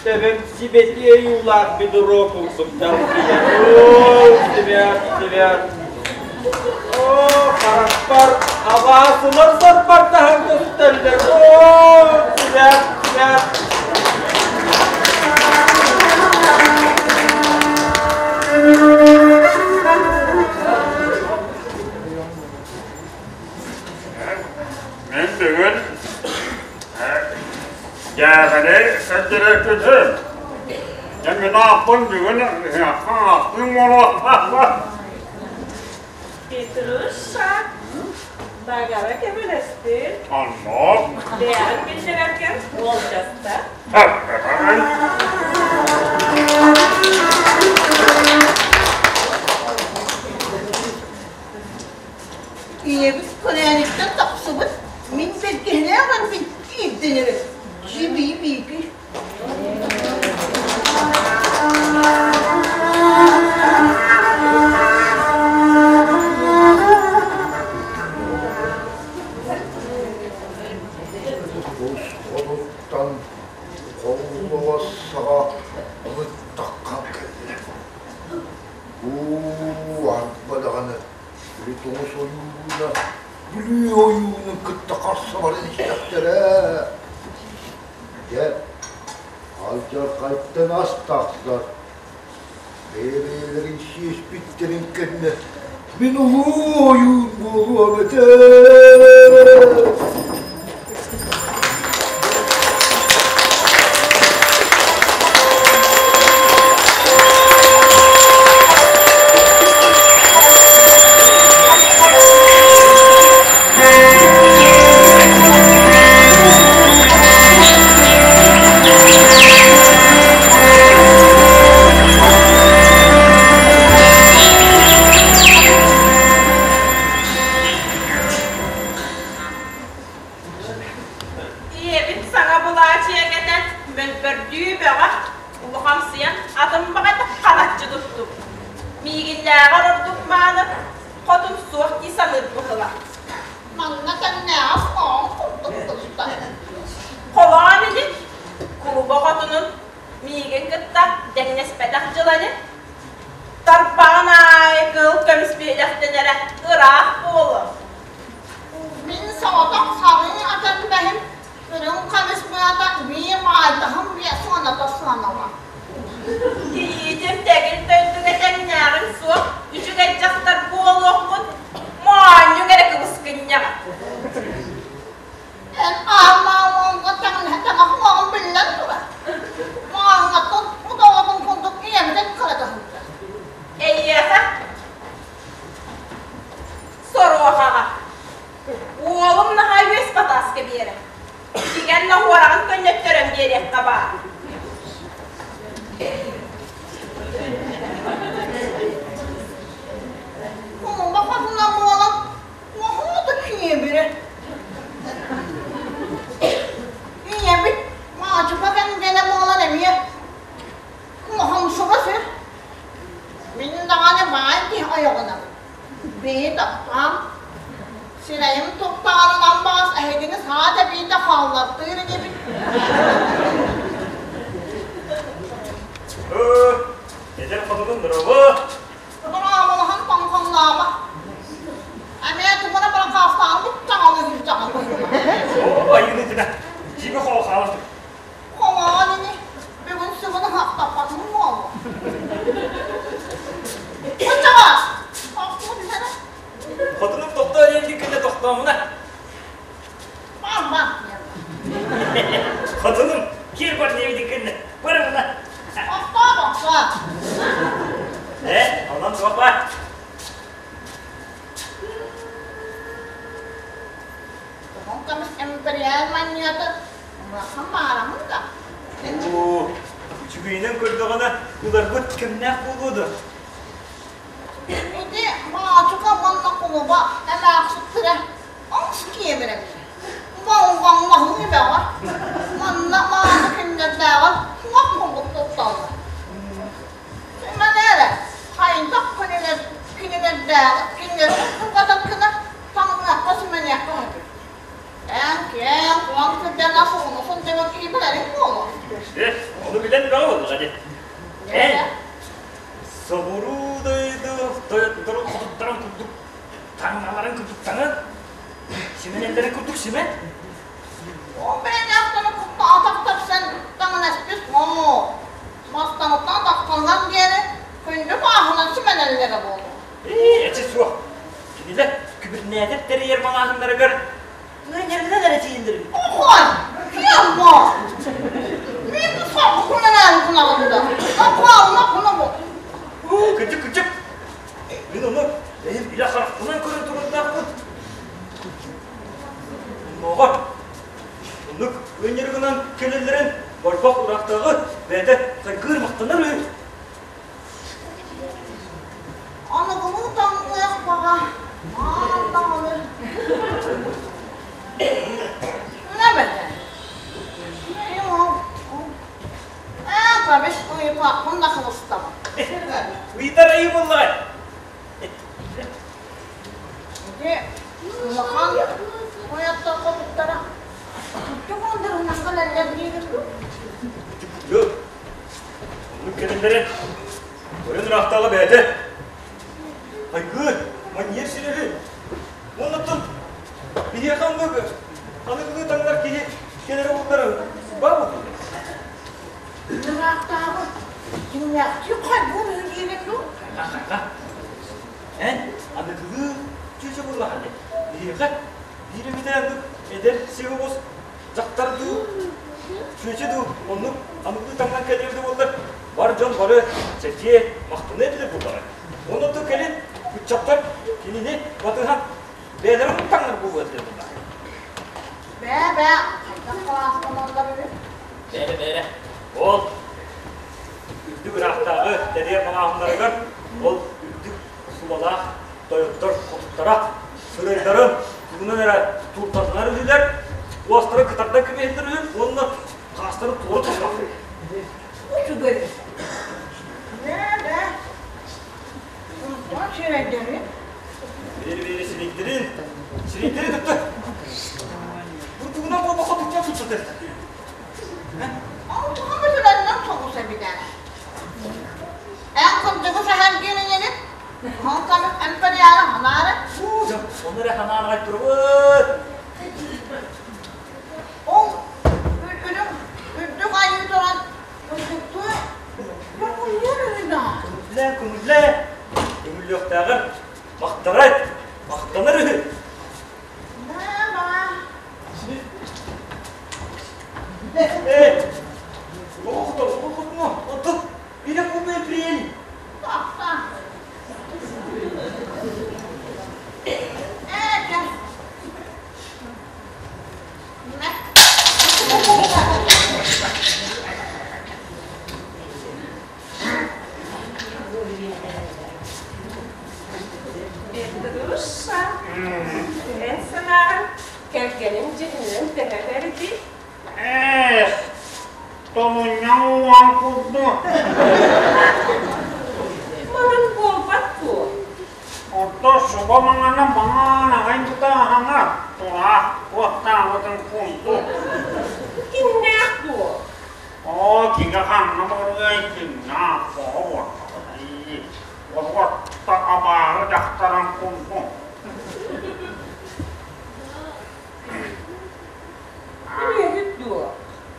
Speaker 2: төбөм сибэтиэй уулаах бедро курдук дьалкыйар. Оо, свят, свят. Оо, харахпар абаасылар сарбардаһан көстөллөр. Оо, свят, свят.
Speaker 10: Мен бүгүн дьээбэни көрдөрөккүтүн. Дьэ мин ааппын бүгүн ааттыым буолуохтаах.
Speaker 3: Петруша. Багара көмөлөстүн.
Speaker 10: Оннук.
Speaker 3: Бэйэҕин биллэрэргэр уолдьаста.
Speaker 11: Ийэбит көлөөниттэн тахсыбыт, мин бэргэһэлээх эрбин киирдинэрэ дьибии-биики.
Speaker 9: Тус хотуттан холлоҕос саҕа ымыттаххан кэллэ. Уу, арба даҕаны били тоҥус ойууна Бүлүү ойуунун кытта харса баран истэхтэрэ. Дьэ, алдьархайтан ас тахсар. Бэйэ-бэйэлэрин сиэспиттэрин кэннэ мин улуу ойуун буолуом этэ.
Speaker 3: Ийэбит саҥа былаачыйа кэтэн, мөлбөрдүү бөҕө, улахамсыйан атын баҕайытык ханаччы туттум. Миигиннээҕэр ордук мааны хотун суох дии саныыр быһыылаах.
Speaker 11: Манна тэҥнээҕэ хоһоон курдук туста.
Speaker 3: Холоон илик, кулуба хотунун миигин кытта дэҥнэспэтэх дьыла ини. Тарбаҕын аайы кыыл көмүс биһилэхтэнэрэ ыраах буолуо.
Speaker 11: Мин соҕотох сарыы атын бэһим үрүҥ көмүс быата биир маайдаһым суоната суонала.
Speaker 3: Кийиитим тэгил дойдуга тэҥнээҕин суох үчүгэй дьахтар буолуохпут моонньуҥ эрэ кыбыскынньаҕа.
Speaker 11: Эн ааммаамоҥҥо тэҥнэһэ хуоҕум биллэн турар. Моонньоттон удоҕотун курдук ийэбитин кыра сылдьар.
Speaker 3: Эйиэхэ Соруохаҕа уолум наһаа үөс батааска биэрэр. Тигэн ноһуораҕын көннөттөрөн биэриэххэ баар.
Speaker 11: Кулуба хотуна буолан Оһоото киэбирэ. Ийэбит Маачупа кэмгэнэ буолан эмиэ куһаҥсыга сүр. Мин даҕаны баай киһи ойоҕунан бэйи таптаан, сирэйим туттаҕарынан баҕас эһигини саа тэбиитэ хааллартыыр инибин.
Speaker 5: Эдэр хотунун дорогу!
Speaker 11: Быраамалаһан тоҥхоҥнообот. Эмиэ тугуна быракаастаабыт таҥалы сылдьаҕын.
Speaker 5: Оо, айыыны тына. Дьиби хоҕо хаалар.
Speaker 11: Хоҥоон ини, бүгүн сүгүн аһахтаппатым буолуо. Кучаҕа! Тохтуу түһэрэ.
Speaker 5: Хотунум тохтоо диэн кэннэ тохтоомуна.
Speaker 11: Мама.
Speaker 5: Хотунум киэр бар диэбитин кэннэ барымына.
Speaker 11: Тохтоо, тохтоо.
Speaker 5: Э, онон туох баар?
Speaker 11: Тохон көмүс империал манньыаты улахан баарамын да.
Speaker 5: Оо, үчүгэйинэн көрдөҕүнэ ыларбыт кэмнээх буолуо да.
Speaker 11: Ити Маачука уонна кулуба эмээхситтэрэ Оҥс киэбирэн, болҕоҥноһун үбэҕэ, манна мааны күннэрдээҕэр туох курдук тутталлар. Сүмэнэ эрэ, хайдах күнүнэр кинилэрдээҕи кинилэри кургатар гына таҥныахха сүмэниэххэ сөбүй. Эн киэҥ куоҥ сирдэринэ сугунусун дьоно киирбэлэриҥ буолуо.
Speaker 5: Э, ону билэн бөҕө буоллаҕа дии. Эн соҕуруу дойду тойотторун хотуттарын курдук таҥналарын курдук таҥын, симэнэллэрин курдук симэн.
Speaker 11: Ол бэйэлээхтэри кутта атах тэпсэн таҥнаспыт оо, мастарыттан тахсаллар диэри күндү бааһынан симэнэллэрэ буолуо.
Speaker 5: Ээ, эчи суох. Кинилэр күбүрнээтэр тэрийэр малааһыннарыгар ыанньарынан эрэ тиийэллэр эбит.
Speaker 11: Охой, киэммо! Мин соккунанан кунаҕын да, акуална кунабут.
Speaker 5: Уу, кырдьык, кырдьык. Мин ону бэйэм илэ харахпынан көрөн турардаахпын.
Speaker 4: кэлэллэрин барбах ыраахтааҕы бэйэтэ хайгыыр махтанар үһү.
Speaker 11: Аныгылыы таҥныах баҕа аан даҕаны. Нэбэтэ. Ээ, кабис ыйытаахпын да кыбыстабын.
Speaker 4: Ыйытар айыы буоллаҕай.
Speaker 11: Ити улахан ойоттор хотуттара Түк ондырынан кэлэллэр диигин дуу?
Speaker 4: Дьыл. Оннук кэлэллэрэ Тойон ыраахтааҕы бэйэтэ. Хайгыыр, манньыйар сирэри. Уоннаттан биһиэхэ оннук аныгылыы таҥнар киһи кэлэрэ буоллар баа буолуо.
Speaker 11: Ыраахтааҕы дьиҥнээхтии хайгыыр үһү диигин дуу?
Speaker 4: Хайга-хайга. Эн аныгылыы чүчэ буоллаҕа дии. Биһиэхэ биир эмитэ оннук эдэр сиэ оҕус дьахтар дуу, чүөчэ дуу оннук аныгылыы таҥнан кэлиэр да буоллар, бар дьон бары сэтиэ, махтаныа этилэр буоллаҕа. Онон то кэлин ыччаттар кинини батыһан бэйэлэрин оннук таҥнар буолуо этилэр буоллаҕа.
Speaker 11: Бээ-бээ, хайдах халаастаналлар үһү?
Speaker 4: Бээрэ-бээрэ, ол үрдүк ыраахтааҕы тэрийэр малааһыннарыгар ол үрдүк сулалаах тойоттор хотуттара сырайдарын тугунан эрэ тууртатынар үһүлэр, уостарын кытардан кэбиһэллэр үһү уонна хаастарын туора туталлар.
Speaker 11: Үчүгэй. Бээ-бээ, онтон сирэйдэрин?
Speaker 4: Биэри-биэри сирэйдэрин, сирэйдэрин тутта. Бурдугунан буолбакка тутта тутта.
Speaker 11: Ол туга бүтүрэннэн соҕус эбит ээ. Эн кырдьыгы сэһэргиир инигин? Онтон эмпэрийээри ханаары?
Speaker 4: Ону эрэ ханаан аҕай турабыт.
Speaker 11: Ол үрүҥ үрдүк айыы туран кырдьыктыы көҥүллүүр үһү даа.
Speaker 4: Көҥүллээ, көҥүллээ. Көҥүллүөхтээҕэр махтарай, махтанар үһү.
Speaker 11: Баа-баа.
Speaker 4: Э, оҕото, оҕотно, оттон илэ кубе прель.
Speaker 11: Тахса. Ээ,
Speaker 3: Петруша, эн санааҕар кэргэним дьиһинэн төһө бэрдий?
Speaker 10: Ээ, томунньаҥ уоҥ курдук.
Speaker 3: Маҥан буолбат дуо?
Speaker 10: Орто собо маҥана маҥан аҕай бытааһаҥа тураах уоттаабытын курдук.
Speaker 3: Кимнээх дуо?
Speaker 10: Оо, кигэ ханна барыай кимнээх оҕо буоллаҕай. Оҕотто абааһы дьахтарын курдук.
Speaker 3: Күнүүһүт дуо?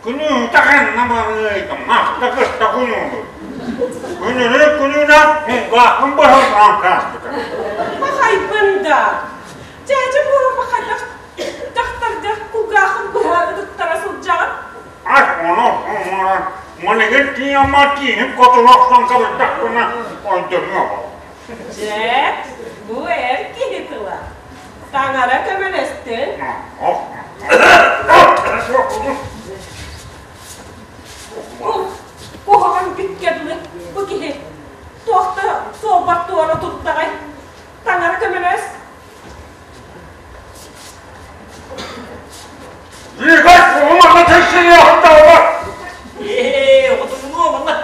Speaker 10: Күнүүтэ ханна барыай маста кытта күнүүбүт. Күнүрү күнүнэ кулгаахпын быһылҕаан кааспыта.
Speaker 3: Пахайбын да! Дьээдьэ буолан бахайдах дьахтарга кулгаахын быһа ытыттара сылдьаҕын.
Speaker 10: Ай, ону оҥорон, маныгын тиийэммэр тииһим хотун охсон кабыттахпына ойдонуо.
Speaker 3: Дьэ, бу эр киһи тыла. Таҥара көмөлөстүн. Куһаҕан бүккэ дылы бу киһи туох да суолбар туора турдаҕай. Таҥара көмөлөс.
Speaker 4: Ээ, отунуо манна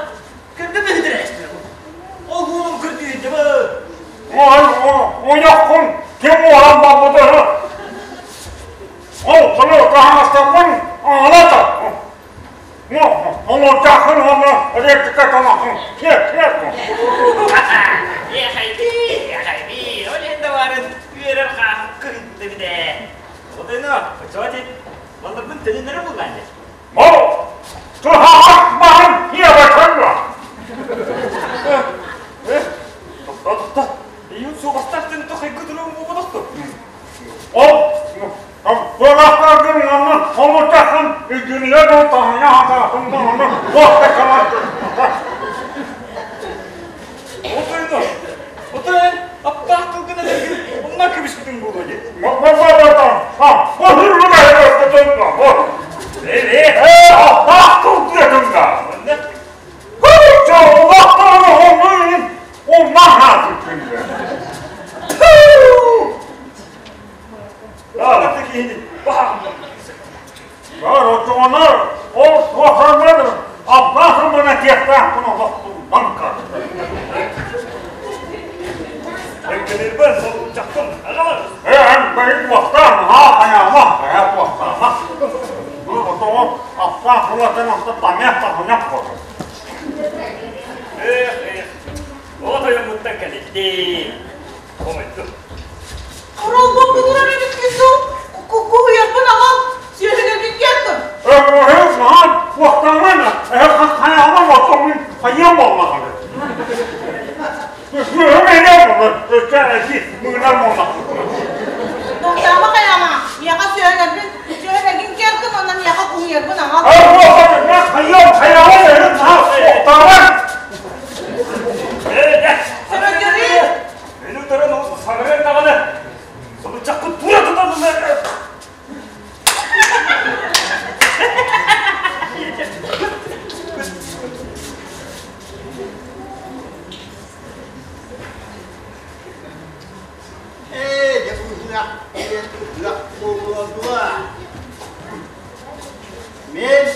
Speaker 4: кырдым үһүдүрээстэр. Ол уолум кырдыыдьыбы.
Speaker 10: Ой, ойоххун ким уоран барбыта Ол сылы таһаастаппын аҕалата. Олордахын уонна электрика тамахын киэр-киэр.
Speaker 4: Ехайби, ехайби, ол иһин да баарын үөрэр хааһым кыһынты битэ. Отойно, оччоҕо малларбын төнүннэрэ буллаан дьэ.
Speaker 10: Ол туһаҕас баһын киэбэтэн
Speaker 4: Тохто, тохто. Ийин суобастаах дьон хайгы туругун буолбатах
Speaker 10: Ол Туолахтаргын онно олутахын үгүнүө да таһыйа хатаатын да ону туох да
Speaker 4: Отойно, отой аптаах тылгын этэргин онно кэбиспитиҥ буолуо дии.
Speaker 5: киһини баһааммын.
Speaker 10: Баар оччоҕуна ол суохарбар аллаах ымына тиэхтээхпин олохтуунан көрдө.
Speaker 5: Эргэнирбэр солунчахпын аҕалар.
Speaker 10: Ээ, эн бэйи туохтаан, аа, хайаама, хайа туохтаама. Отоҕо аптаах сылатын ахта таҥыах таһынах болор.
Speaker 5: Эх, эх, ол тойоммуттан кэлиттим. Хомойдум.
Speaker 3: Оролбон булурар эбиккин дуу? Куһуйарбын аҕал, сүөһүлэргин киэртим.
Speaker 10: Ээ, маһан туохтааман, ээ, хайаама отомун хайыам боллаҕаны. Сүөһүм эне болар, өссө эти мыынар боллаҕаны.
Speaker 3: Туохтаама хайаама, миэхэ сүөһүлэрбин, сүөһүлэргин киэртим, онно миэхэ куһуйарбын аҕал.
Speaker 10: Ээ, хайыам, хайаама, ээ, туохтааман.
Speaker 5: Ээ,
Speaker 3: Сөрөгөрү!
Speaker 5: Мин утаран ол саҥарыан даҕаны, солуччахпын тура тутан ылар.
Speaker 1: Ээ, дьэ бу ыһыах диэн ыһыах буолуо дуо? Мин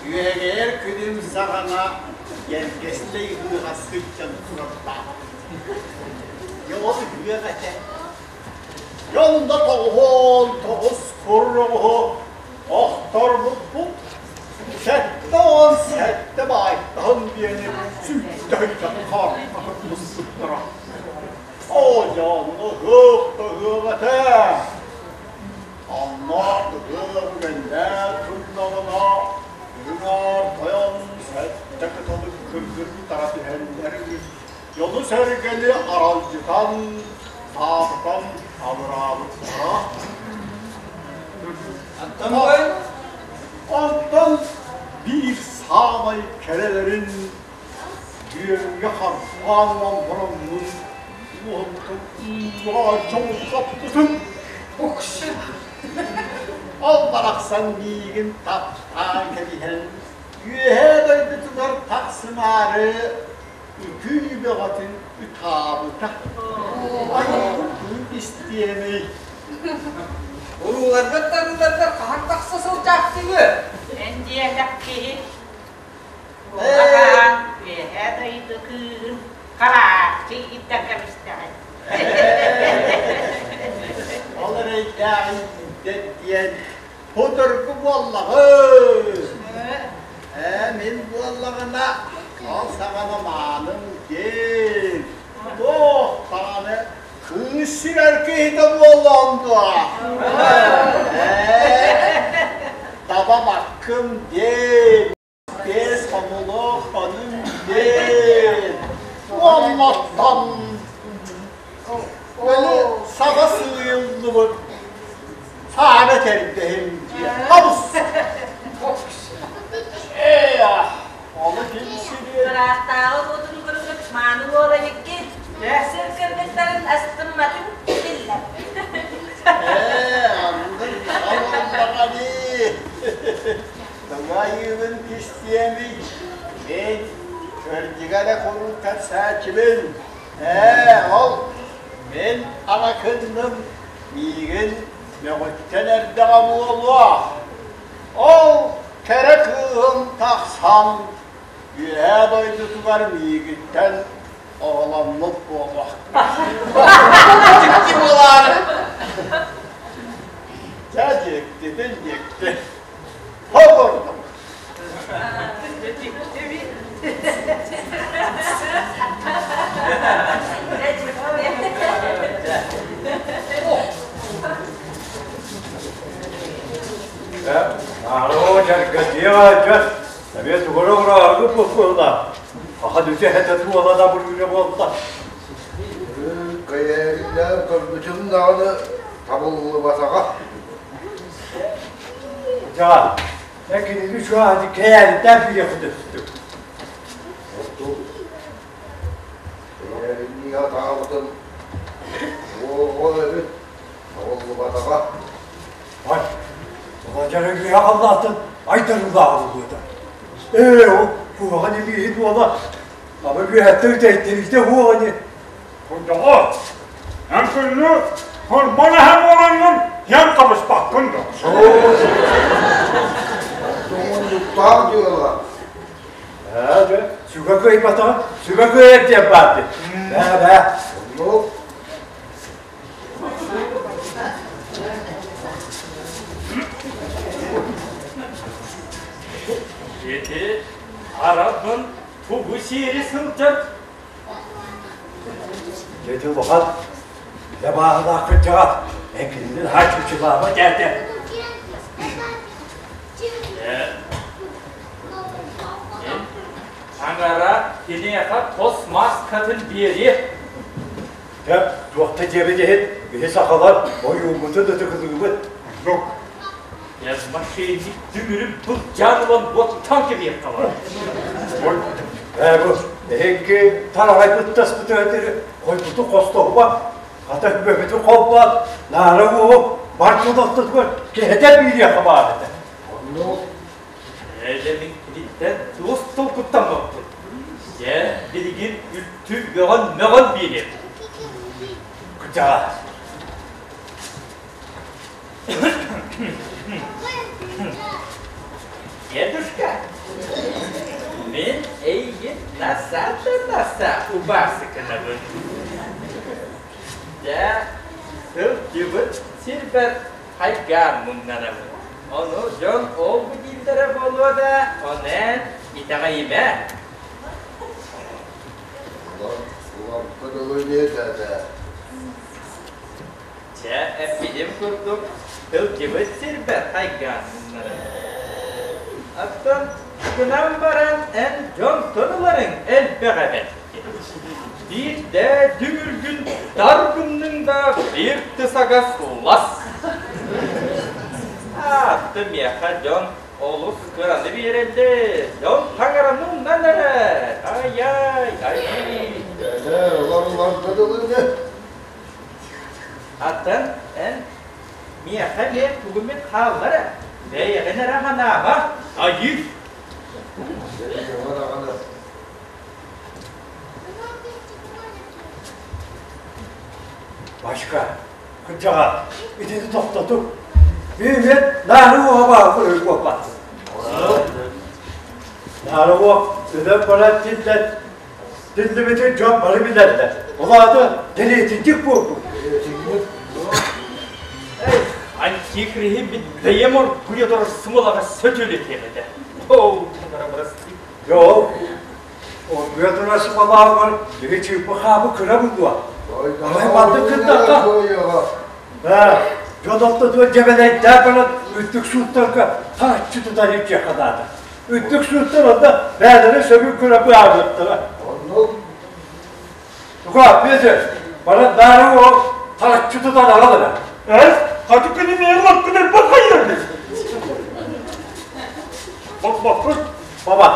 Speaker 1: үөгэйэр күнүм саҕана Кэргэстэй ыһыаҕа сылдьан турардаах. Дьэ ол ыһыах этэ. Дьон да тоҕуһун тоҕус кур оҕуһу охторбуппут. 77 баайтаһын диэни сүүттэһиттэн хаартаһыппыттара. Оо, дьонно ыһыах да ыһыах этэ. Онно ыһыах үгэннээх турдаҕына, Үрүҥ тойон сэттэ кыталык кыргыттара түһэллэр дьону-сэргэни аралдьытан, саататан абыраабыттара. Онтон биир саамай кэрэлэрин үөҥҥэ харбаан ылан бараммын уонтан ууга дьоллоппутум. Ол барахсан миигин таптаан кэбиһэн, үөһээ дойдутугар тахсымаары үтүү бөҕөтүн ытаабыта. Айбытын истиэмий.
Speaker 2: Урууларгар тарыыларгар хаһан тахса сылдьаахтыгы?
Speaker 12: Эн диэтэх киһи Улахан үөһээ дойду кыыһын харааччы иттэн кэбистэҕин.
Speaker 1: Ол эрэйдээҕин иитэн диэн худургу буоллаҕын. Ээ, мин буоллаҕына, ол саҕана мааным диэн, туох даҕаны кыыс сирэр киһитэ буоллаҕым дуо? Ээ, таба баккым диэн. Биэс хомулуох хонун диэн уоннаттан били саҕа сыыйыллыбыт саана кэргэһим диэн хабыс ээ ону ким сириэ
Speaker 12: Ыраахтааҕы уотун курдук мааны уола эбиккин. Сир кыргыттарын астымматын биллэр.
Speaker 1: Ээ аннын аҕа дии Тыҥайыыбын кистиэмий, мин кырдьыга эрэ куруук кэпсээччибин. Ээ, ол мин анакынным миигин мөҕүттэн эрдэҕэ буолуо. Ол кэрэ кыыһым тахсан үөһээ дойдутугар миигиттэн оҕоломмут буолуо.
Speaker 4: Дьикти буолаары.
Speaker 1: Дьэ дьиктитин дьикти. Хобордук.
Speaker 7: Аароо дьаргадиэҕэ дьэ, эмиэ тугура урааргы буолла. Аха дүтэ хэтэ туола да бурүүрэ буолла.
Speaker 9: Кэйээриннээн көрбүтүм даҕаны табыллыбатаҕа.
Speaker 7: Дьаа, эн кинини чугаһаты кэйээриттэн билиэххит
Speaker 9: Отту кэйээриннии атаабытын уол эбит табыллыбатаҕа.
Speaker 7: Ай, Владимир Аллааттан айдарыылааҕа буолуота. Ээ, ол куһаҕан илииһит уола, аба үөһэттэн үтэйтэритэ уоҕа ини.
Speaker 10: Кырдьаҕас, эн күннү кырбан эһэ буолаҥҥын. Эн хабыспаккын да.
Speaker 9: Тоҥоннуктаах дьыала.
Speaker 7: Аа, дьэ, сүгэ кыайбатаҕа, сүгэ кыайар диэн баар дии. Бээ, бээ.
Speaker 9: Оннук.
Speaker 4: Ити арабын тугу сиэри сылдьар
Speaker 7: Дьэ, улахан дьэ бааһылаах кырдьаҕас, эн кинини наһаа чуучулаама дьээтэ.
Speaker 4: Таҥара киниэхэ тос мааскатын биэриэ.
Speaker 7: Дьэ, туохта диэбит иһин, биһи сахалар ойууммутун ытыгылыыбыт.
Speaker 4: Я мошенник дүҥүрүн былдьаан ылан уоттаан кэбиһиэххэ баар.
Speaker 7: Ээ бу эһиги тараҕайбыт таспытыгар хойбуту хостоһуба, хата күбэбитин холбоон, наара уоһу бар тутахтытыгар кэһэтэн биириэххэ баар этэ.
Speaker 9: Оннук.
Speaker 4: Ээ мин киниттэн туос толкуттаммаппын. Дьэ, билигин үлтү мөҕөн мөҕөн биэриэм.
Speaker 7: Кырдьаҕас.
Speaker 4: Дедушка, мин эйигин наса-да наса убаасыкынабын. Дьэ, сылдьыбыт сирбэр хайгаан муҥнанабын. Ону дьон ол-бу дииллэрэ буолуо да, онон итэҕэйимэ.
Speaker 9: Уларга дылы диэтэ.
Speaker 4: Чэ, эппитим курдук, сылдьыбыт сирбэр хайгаан муннарабын. Оттон гынан баран эн дьонтон ыларыҥ элбэх эбит. Биирдэ дүҥүргүн тар гынныҥ да биир тысагас лас. Аатты миэхэ дьон олус кыраны биэрэллэр. Дьон таҥараны умнан эрэр. Ай-ай, ай.
Speaker 9: Ээ, ылар ыларга дылы ини.
Speaker 4: Атын эн миэхэ эмиэ тугуммут хааллар бэйэҕин эрэ санаама, айыы.
Speaker 9: Даҕаны.
Speaker 7: Башка, кырдьаҕас, итини тохтотуҥ. Мин наары уоҕа баҕа буолбат. Наары уох өлөн баран тиллэн Тиллибитин дьон бары билэллэр. Ол аата дэриэтинньик буолбут.
Speaker 9: Дэриэтинньик?
Speaker 4: Эй, антикриһи бит бэйэм оргуйа турар сымылаҕа сөтүөлэтиэм этэ. Оо, таҥара бырастыы.
Speaker 7: Жоқ, оргуйа турар сымалааҕар биһи чыыппы хаабы кыра буолуо. Арай маннык кыннахха. Дьон ортотугар дьэбэлэйдээн баран үрдүк сууттарга тааччы тутан илдьиэххэ наада. Үрдүк сууттар онно бэйэлэрин сөбүн көрө быһаарыахтара.
Speaker 9: Оннук.
Speaker 7: Тука, Петя, баран даары ол тараччы тутан аҕал эрэ.
Speaker 10: Эс, хаты күнү миэн лаппын эрбэх хайыыр. Баппаппын.
Speaker 7: Баба,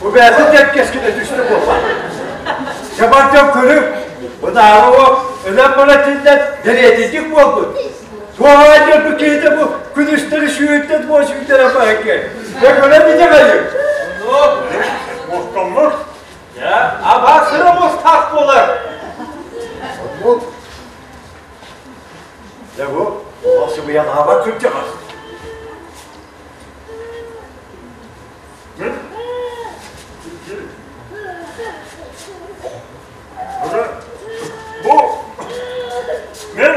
Speaker 7: бу бэйэтин дьэккэскинэ түстэ буолба. Дьабардьан көрүҥ, бу даары ол өлөн бара тиллэн дэриэтинньик буолбут. Туоһаанньар бу киһитэ бу күнүстэри сүүртэн буо сүүрдэрэ баһыкы. Дьэ көрөн итэҕэйиҥ.
Speaker 10: Мустаммыт.
Speaker 4: Дьэ, абаасыра мустаах буолар.
Speaker 9: Оннук.
Speaker 7: Дьэ бу, ол сыбыйалаабат кырдьаҕас.
Speaker 10: Бу мен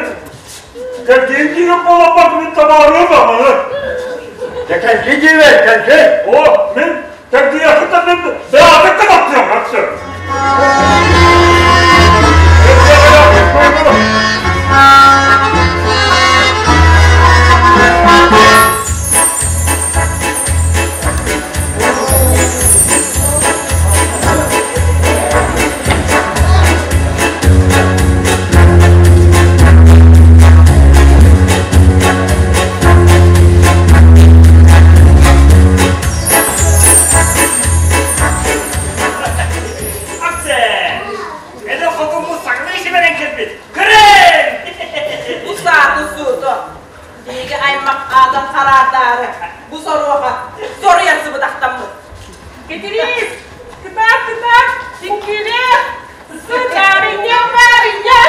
Speaker 10: кэргиин буолаппат мин табаарым аманы.
Speaker 7: Дьэ кэргиин диэбэй, кэргиин.
Speaker 10: О, мен кэргиэхитэ мен бэйэҕитэ таптыам хапсы.
Speaker 5: Эдэр хотуммут саҥалыы симэрэн кэлбит. Көрөй!
Speaker 3: Усааты сууту. Биһиги аймах аатын хараардаары бу соруоха соруйан сыбыдахтаммыт.
Speaker 12: Кэтириис! Кытаат, кытаат! Үҥкүүлээх! Сытарыня, барыня!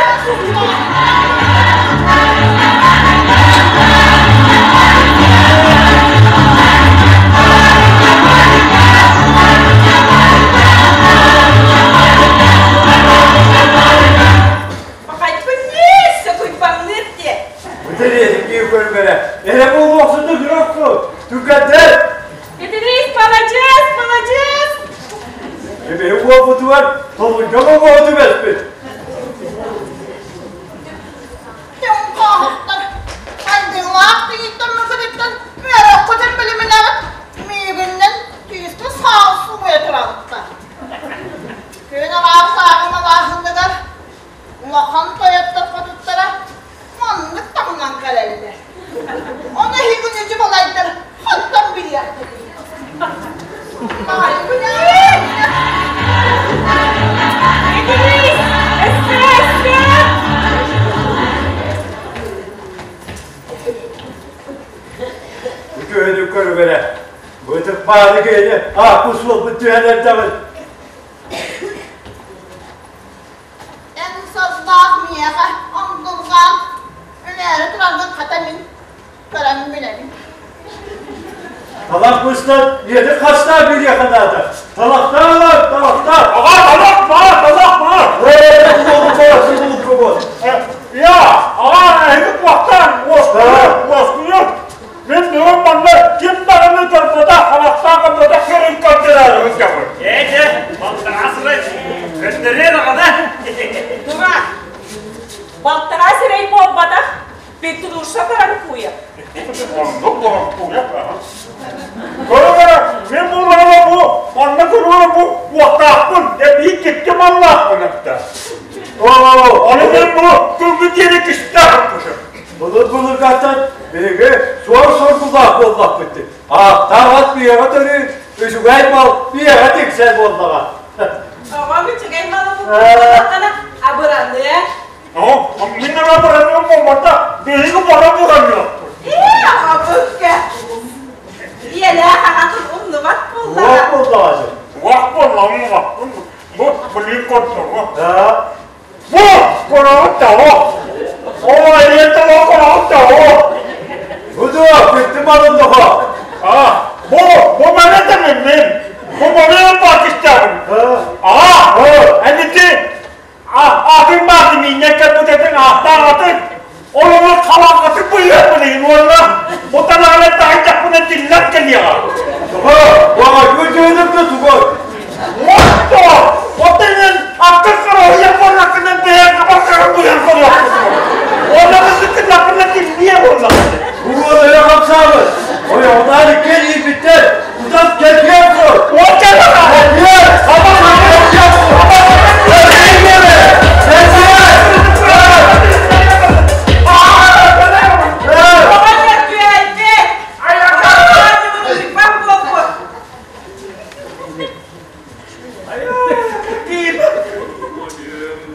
Speaker 7: Битириэһиккии көрүмэрэ. Эрэ буолуохсуту күрөххү. Түгэтэр.
Speaker 3: Битириис, маладьыас, маладьыас!
Speaker 7: Эбиһи уолбутугар толуйга оҥоһу түбэспит.
Speaker 11: Түҥ-хоһуктар, майгылаах тииттэн мөкүтүттэн үөрөххүтүн билиминэҕит миигиннэн тиискэ саал сууйа турабыттар. Күн араас ааҕын алааһыныгар улахан тойоттор хотуттара маннык таҥнан кэлэллэр. Ону эһиги нүдьү балайдар хантан билиэххитий?
Speaker 3: Битириис, өссө, өссө!
Speaker 7: Үтүөнү көрүмэрэ. Бытык бааны киһини ааппыс суолбут түһэн эрдэҕин.
Speaker 11: Эн сордоох миэхэ ондулҕаан үлээри тураргын хата мин көрөн билэбин.
Speaker 7: Талах быстан ийэтин хастаа билиэхэ наада. Талахтаа ылар, талахтаа.
Speaker 10: Аҕа, талах баар, талах баар. Я, аҕа, эһиги туохтаан, уоскуйар, уоскуйар. Мин бүгүн манна ким даҕаны көрбөтөх, харахтаах көрбөтөх көрүн көрдөрөөрү кэбин.
Speaker 5: Ээ, балтараа сырай көстөрүө даҕаны.
Speaker 3: Тура, балтараа сирэй буолбатах, Петруша Баранкуев.
Speaker 10: Оннук Баранкуев, Көрө-көрө, мин буллаҕына бу, манна көрүө бу уоттаахпын, эбии кикки маллаахпын эттэ. Оо, ону мин бу күнгү диэри кистээх
Speaker 7: Былыр-былыргаттан биһиги суор соргулаах буоллахпыт дии. Ааттаах ат биэҕэ төрүүр, үчүгэй мал биэҕэ тиксэр буоллаҕа.
Speaker 3: Оҕом үчүгэй малы буллаххына абыраныа.
Speaker 10: Оо, мин абыраныам буолбата, биһиги бара бураныахпыт.
Speaker 3: Ээ, аҕабыкка. Ийэлээх аҕатын умнубат буоллаҕа.
Speaker 7: Уох буоллаҕа.
Speaker 10: Уох буоллаҕа, умнубаппын. Бу билии көрдөрүө. Бу короҕут тоҕо? Оо, эйиэн тоҕо короҕут тоҕо?
Speaker 7: Бу дуо, күттү малын тоҕо?
Speaker 10: А, бу, бу маны тэмиммин. Бу маны Пакистан. А, энити атын бааты миннен кэлбитетин ааттаах атын. Ол ону халаҥҥытык быйыаппын уонна бу танаҕына таайдахпына тиллэн кэлиэҕэ.
Speaker 7: Тоҕо? Уоҕайгы дьыалык да тугой?
Speaker 10: Отто! Отенен аттын короһуйа буоллаккынан бэйэҥ хабаркарын быһан көрүөхпүт. Онно бысыккыннахпына тиллиэ буоллахпын.
Speaker 7: Уолайа хамсаабыт. Ойоҕунаан иккиэн ииппиттэр. Тутан кэлгиэн көр.
Speaker 10: Уочарага!
Speaker 7: Кэлгиэн!
Speaker 10: Хабар!
Speaker 3: Оҕо кэргүөйбүт! Аҕа буолбут!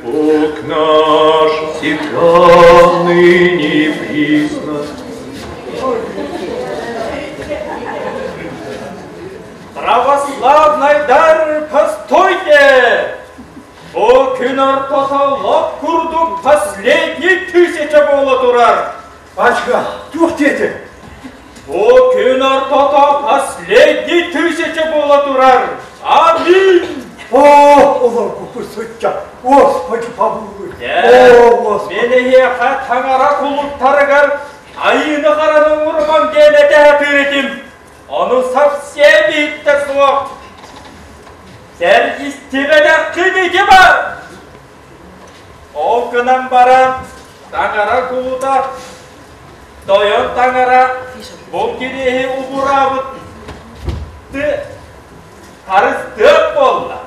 Speaker 13: Бог наш всегда ныне присно.
Speaker 4: Православный дар постойте! Бу күн ортото лоп курдук последний тысяча буола турар.
Speaker 7: Бачка, туох диэтиҥ?
Speaker 4: Бу күн ортото последний тысяча буола турар. Аминь!
Speaker 7: О, олорбуппут сычча, Господи помилуй! О, Господи!
Speaker 4: Мен эһиэхэ таҥара кулуттарыгар айыыны-хараны оҥорумаҥ диэн этэ сатыыр этим. Ону совсем иһиттэ суох. Сэр истибэтэххин ити бар! Ол гынан баран таҥара кулута Тойон таҥара бу кириэһи убураабыт харыстыах буолла.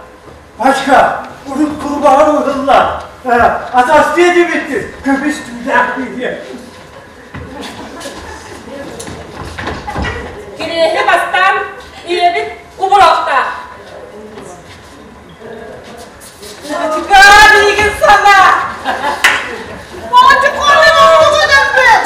Speaker 7: Пачка, урут кулбаҕар ыһылла. Атастыы дибиттир, көмүс түүлээх киһи.
Speaker 3: Кириэһи бастаан ийэбит убуруохтаах. Мачыкаа миигин санаа!
Speaker 11: Мачыкааны оҥоһун өлбүт!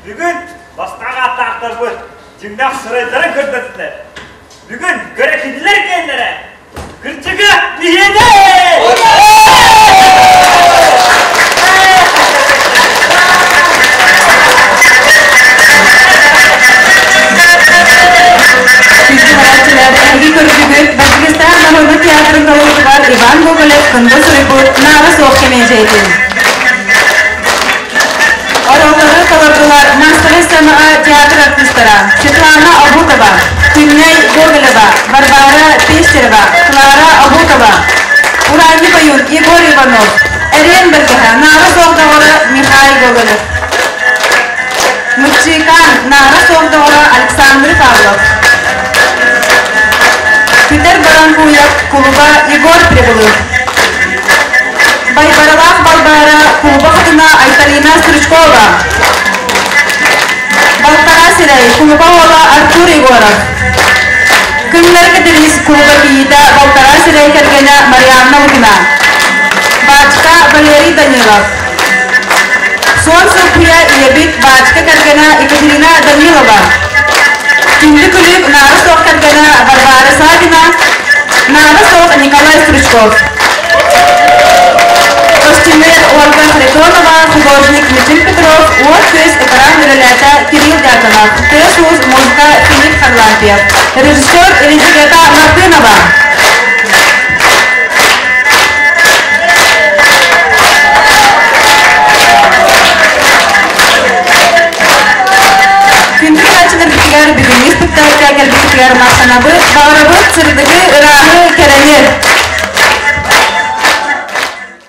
Speaker 10: Бүгүн бастаах ааттаахтарбыт дьиҥнээх сырайдарын көрдөрдүлэр. Бүгүн көрө кинилэр киэннэрэ. Кырдьыга биһиэнэ!
Speaker 14: Күндү эһиги көрдүгүт Башкирстан народнай театрын толорутугар Иван Гоголев кынды суруйбут Наара суох кэмиэдьийэтин. Оруоллары толордулар массовай сценаҕа театр артыыстара Светлана Обутова, Күннэй Гоголева, Варвара Пестерова, Клара Обутова, Ураанньык ойуун Егор Иванов, Эриэн Бэргэһэ, Наара суох доҕоро Михаил Гоголев, Мыччыыкаан, Наара суох доҕоро Александр Павлов, Питер Баранкуев, кулуба Егор Прибылых, Байбаралаах Балбаара кулуба хотуна Айталина Стручкова, Балтараа сирэй кулуба уола Артур Егоров, Күннэр Кэтириис кулуба кийиитэ Балтараа сирэй кэргэнэ Марианна Лукина, Баачка Валерий Данилов, Суон Соппуйа ийэбит Баачка кэргэнэ Екатерина Данилова, Күндү күлүк Наара суох кэргэнэ Варвара Савина, Наара суох Николай Стручков. Костюмер Ольга Харитонова, художник Митин Петров, уот-күс экран үлэлээтэ Кирилл Дьяконов, тыас-уус музыка Филипп Харлампьев, режиссер Елизавета Мартынова. Күндү көрөөччүлэрбитигэр бүгүҥҥү спектакльга кэлбиккитигэр махтанабыт, баҕарабыт сырдыгы, ырааһы, кэрэни!